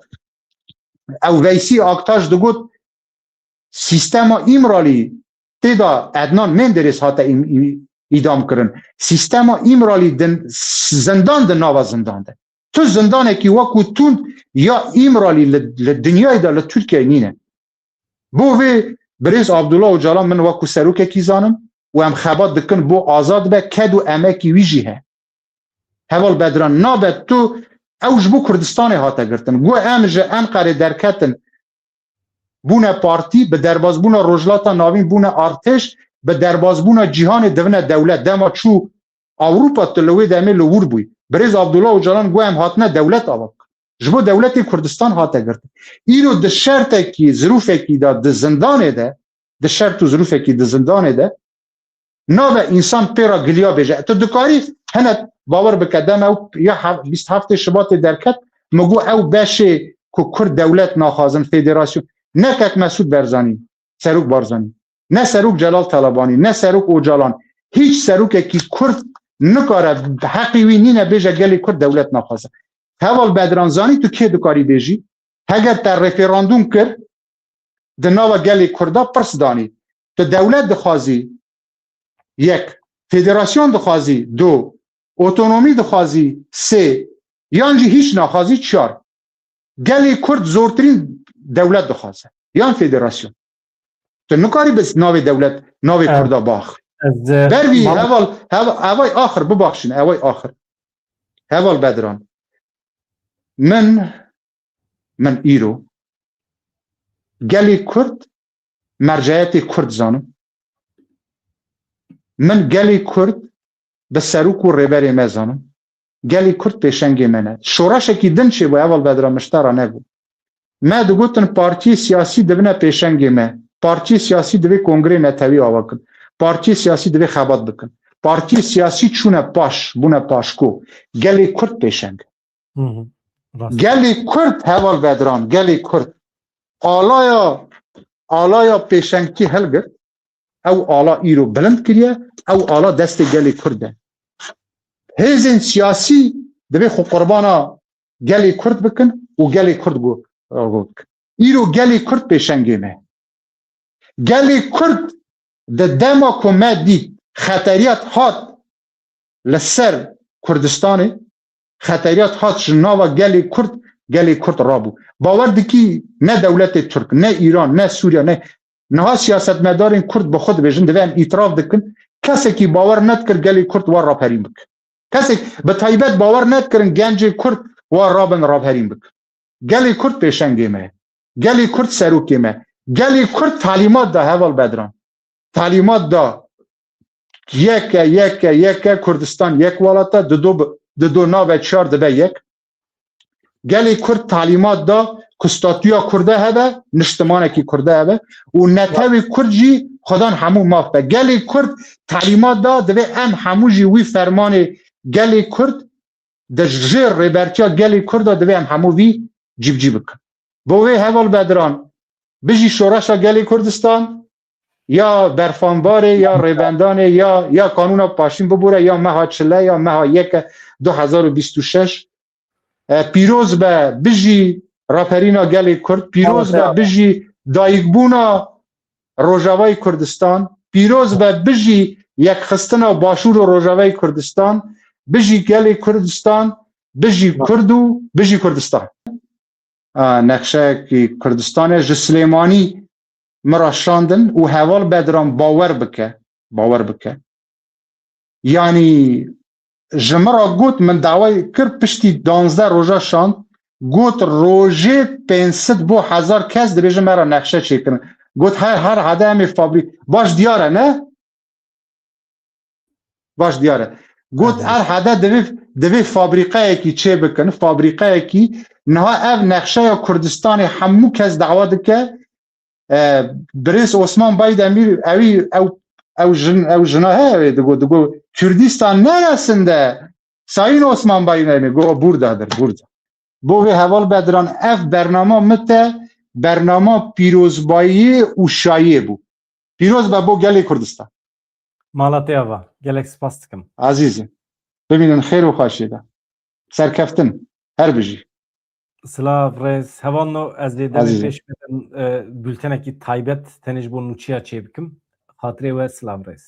Ew Veysî Aktaş digot, sîstema Îmralî tê de Ednan Menderes hate îm-, î-, îdam kirin. Sîstema Îmralî din zindan di nava zindan de. Tu zindanekî wekû tund ya Îmralî li, li dinyayê de, li Tirkiyeyê nîne. Bo vê birêz Abdullah Ocalan min wekû serokekî zanim û em xebat dikin bo azad be, ked û emekî wî jî he. Heval Bedran, nabe tu, ew ji bo Kurdistanê hate girtin. Got em ji Enqerê derketin, bûne partî, bi derbazbûna Rojhilata Navîn bûne artêş, bi derbazbûna cîhanê divine dewlet. Dema çû Ewropa tu li wê demê li wir bûyî. Birêz Abdullah Ocalan got em hatine dewlet ava bikin. Ji bo dewletê Kurdistan hate girtin. Îro di şertekî, zirûfekî de di zindanê de, di şert û zirûfekî di zindanê de, nabe însan pê re giliya bêje. Tu dikarî hene bawer bike, dem ew ya hev-, bîst heftê Şibatê derket, min got ew beşê ku Kurd dewlet naxwazin, federasyon, ne kek Mesûd Barzanî, Serok Barzanî, ne Serok Celal Talabanî, ne Serok Ocalan, hîç serokekî Kurd nikare, heqî wî nîne bêje gelê Kurd dewlet naxwaze. Heval Bedran, zanî tu kê dikarî bêjî? Heger te referandûm kir, di nava gelê Kurda pirs danî. Tu dewlet dixwazî, yek. Federasyon dixwazî, du. Otonomî dixwazî, sê. Yan jî hîç naxwazî, çar. Gelê Kurd zortirîn dewlet dixwaze. Yan federasyon. Tu nikarî bi navê dewlet, navê Kurda bax. Ber vî, heval, hev-, evay axir, bibaxşîne, evay axir. Heval Bedran. Min, min îro gelê Kurd, merciyetê Kurd zanim. Min gelê Kurd bi serok û rêberê me zanim. Gelê Kurd pêşengê me ne. Şoreşekî din çêbû, Heval Bedran, min ji te re negot. Me digotin partiyê siyasî dibine pêşengê me. Partiyê siyasî divê kongrê netewî ava kin. Partiyê siyasî divê xebat bikin. Partiyê siyasî çûne paş, bûne paşko. Gelê Kurd pêşeng. Hı hı. Rast. Gelê Kurd, Heval Bedran, gelê Kurd alaya, alaya pêşengtî hilgirt, ew ala îro bilind kiriye, ew ala destê gelê Kurd de. Hêzên siyasî divê xwe qurbana gelê Kurd bikin û gelê Kurd go-, go bikin. Îro gelê Kurd pêşengê me. Gelê Kurd di dema ku me dît xeteriyat hat li ser Kurdistanê, xeteriyat hat ji nava gelê Kurd, gelê Kurd rabû. Bawer dikî ne dewletê Tirk, ne Îran, ne Sûriye, ne niha siyasetmedarên Kurd bi xwe dibêjin, divê em îtiraf dikin, kesekî bawer nedikir gelê Kurd wa raperîn bike. Kesek bi taybet bawer nedikirin gencê Kurd wa rabin raperîn bikin. Gelê Kurd pêşengê me ye. Gelê Kurd serokê me. Gelê Kurd talîmat da, Heval Bedran. Talîmat da, yek e, yek e, yek e, Kurdistan yek welat e, dido bi-, dido nave çar dibe yek. Gelê Kurd talîmat da ku statûya Kurda hebe, niştimanekî Kurda hebe û netewê Kurd jî xwedan hemû maf be. Gelê Kurd talîmat da, divê em hemû jî wî fermanê gelê Kurd di jê rêbertiya gelê Kurd de divê em hemû vî cîbicî bikin. Bo vê Heval Bedran, bijî şoreşa gelê Kurdistan, ya berfanbarê, ya rêbendanê, ya, ya kanûna paşîn bibûre, ya meha çile, ya meha yeke du hezar û bîst û şeş. E, pîroz be, bijî raperîna gelê Kurd, pîroz be, bijî dayikbûna Rojavayê Kurdistan, pîroz be, bijî yekxistina Başûr û Rojavayê Kurdistan, bijî gelê Kurdistan, bijî Kurd û bijî Kurdistan. A, nexşeyekî Kurdistanê ji Silêmanî min re şandin û Heval Bedran bawer bike, bawer bike. Yanî ji min re got, min dawayê kir, piştî danzdeh roja şand, got, rojê pênc sed bo hezar kes dibêjin me re nexşe çêkirin. Got, her, her hede em ê fabrî-, baş diyar e, ne? Baş diyar e. Got, her hede divê, divê fabrîqeyekî çê bikin, fabrîqeyekî, niha ev nexşeya Kurdistanê hemû kes dawa dike, e, birêz Osman Baydemîr, ewî, ew, ew jin, ew jina heye, wê digo, digo, Kurdistan neresinde, Sayın Osman Baydemîr, go, buradadır, burada. Bo vê heval Bedran, ev bernama min te bernama pîrozbayiyê û şayiyê bû. Pîroz be bo gelê Kurdistan. Mala te ava. Gelek spas dikim. Azîzim. Bimînin xêr û xweşiyê de. Serkeftin. Her bijî. Silav, rêz. Hevalno, ez dê demê pêş bidim, e, bültenekî taybet tenê ji bo nûçiya çê bikim. Xatirê we, silav, rêz.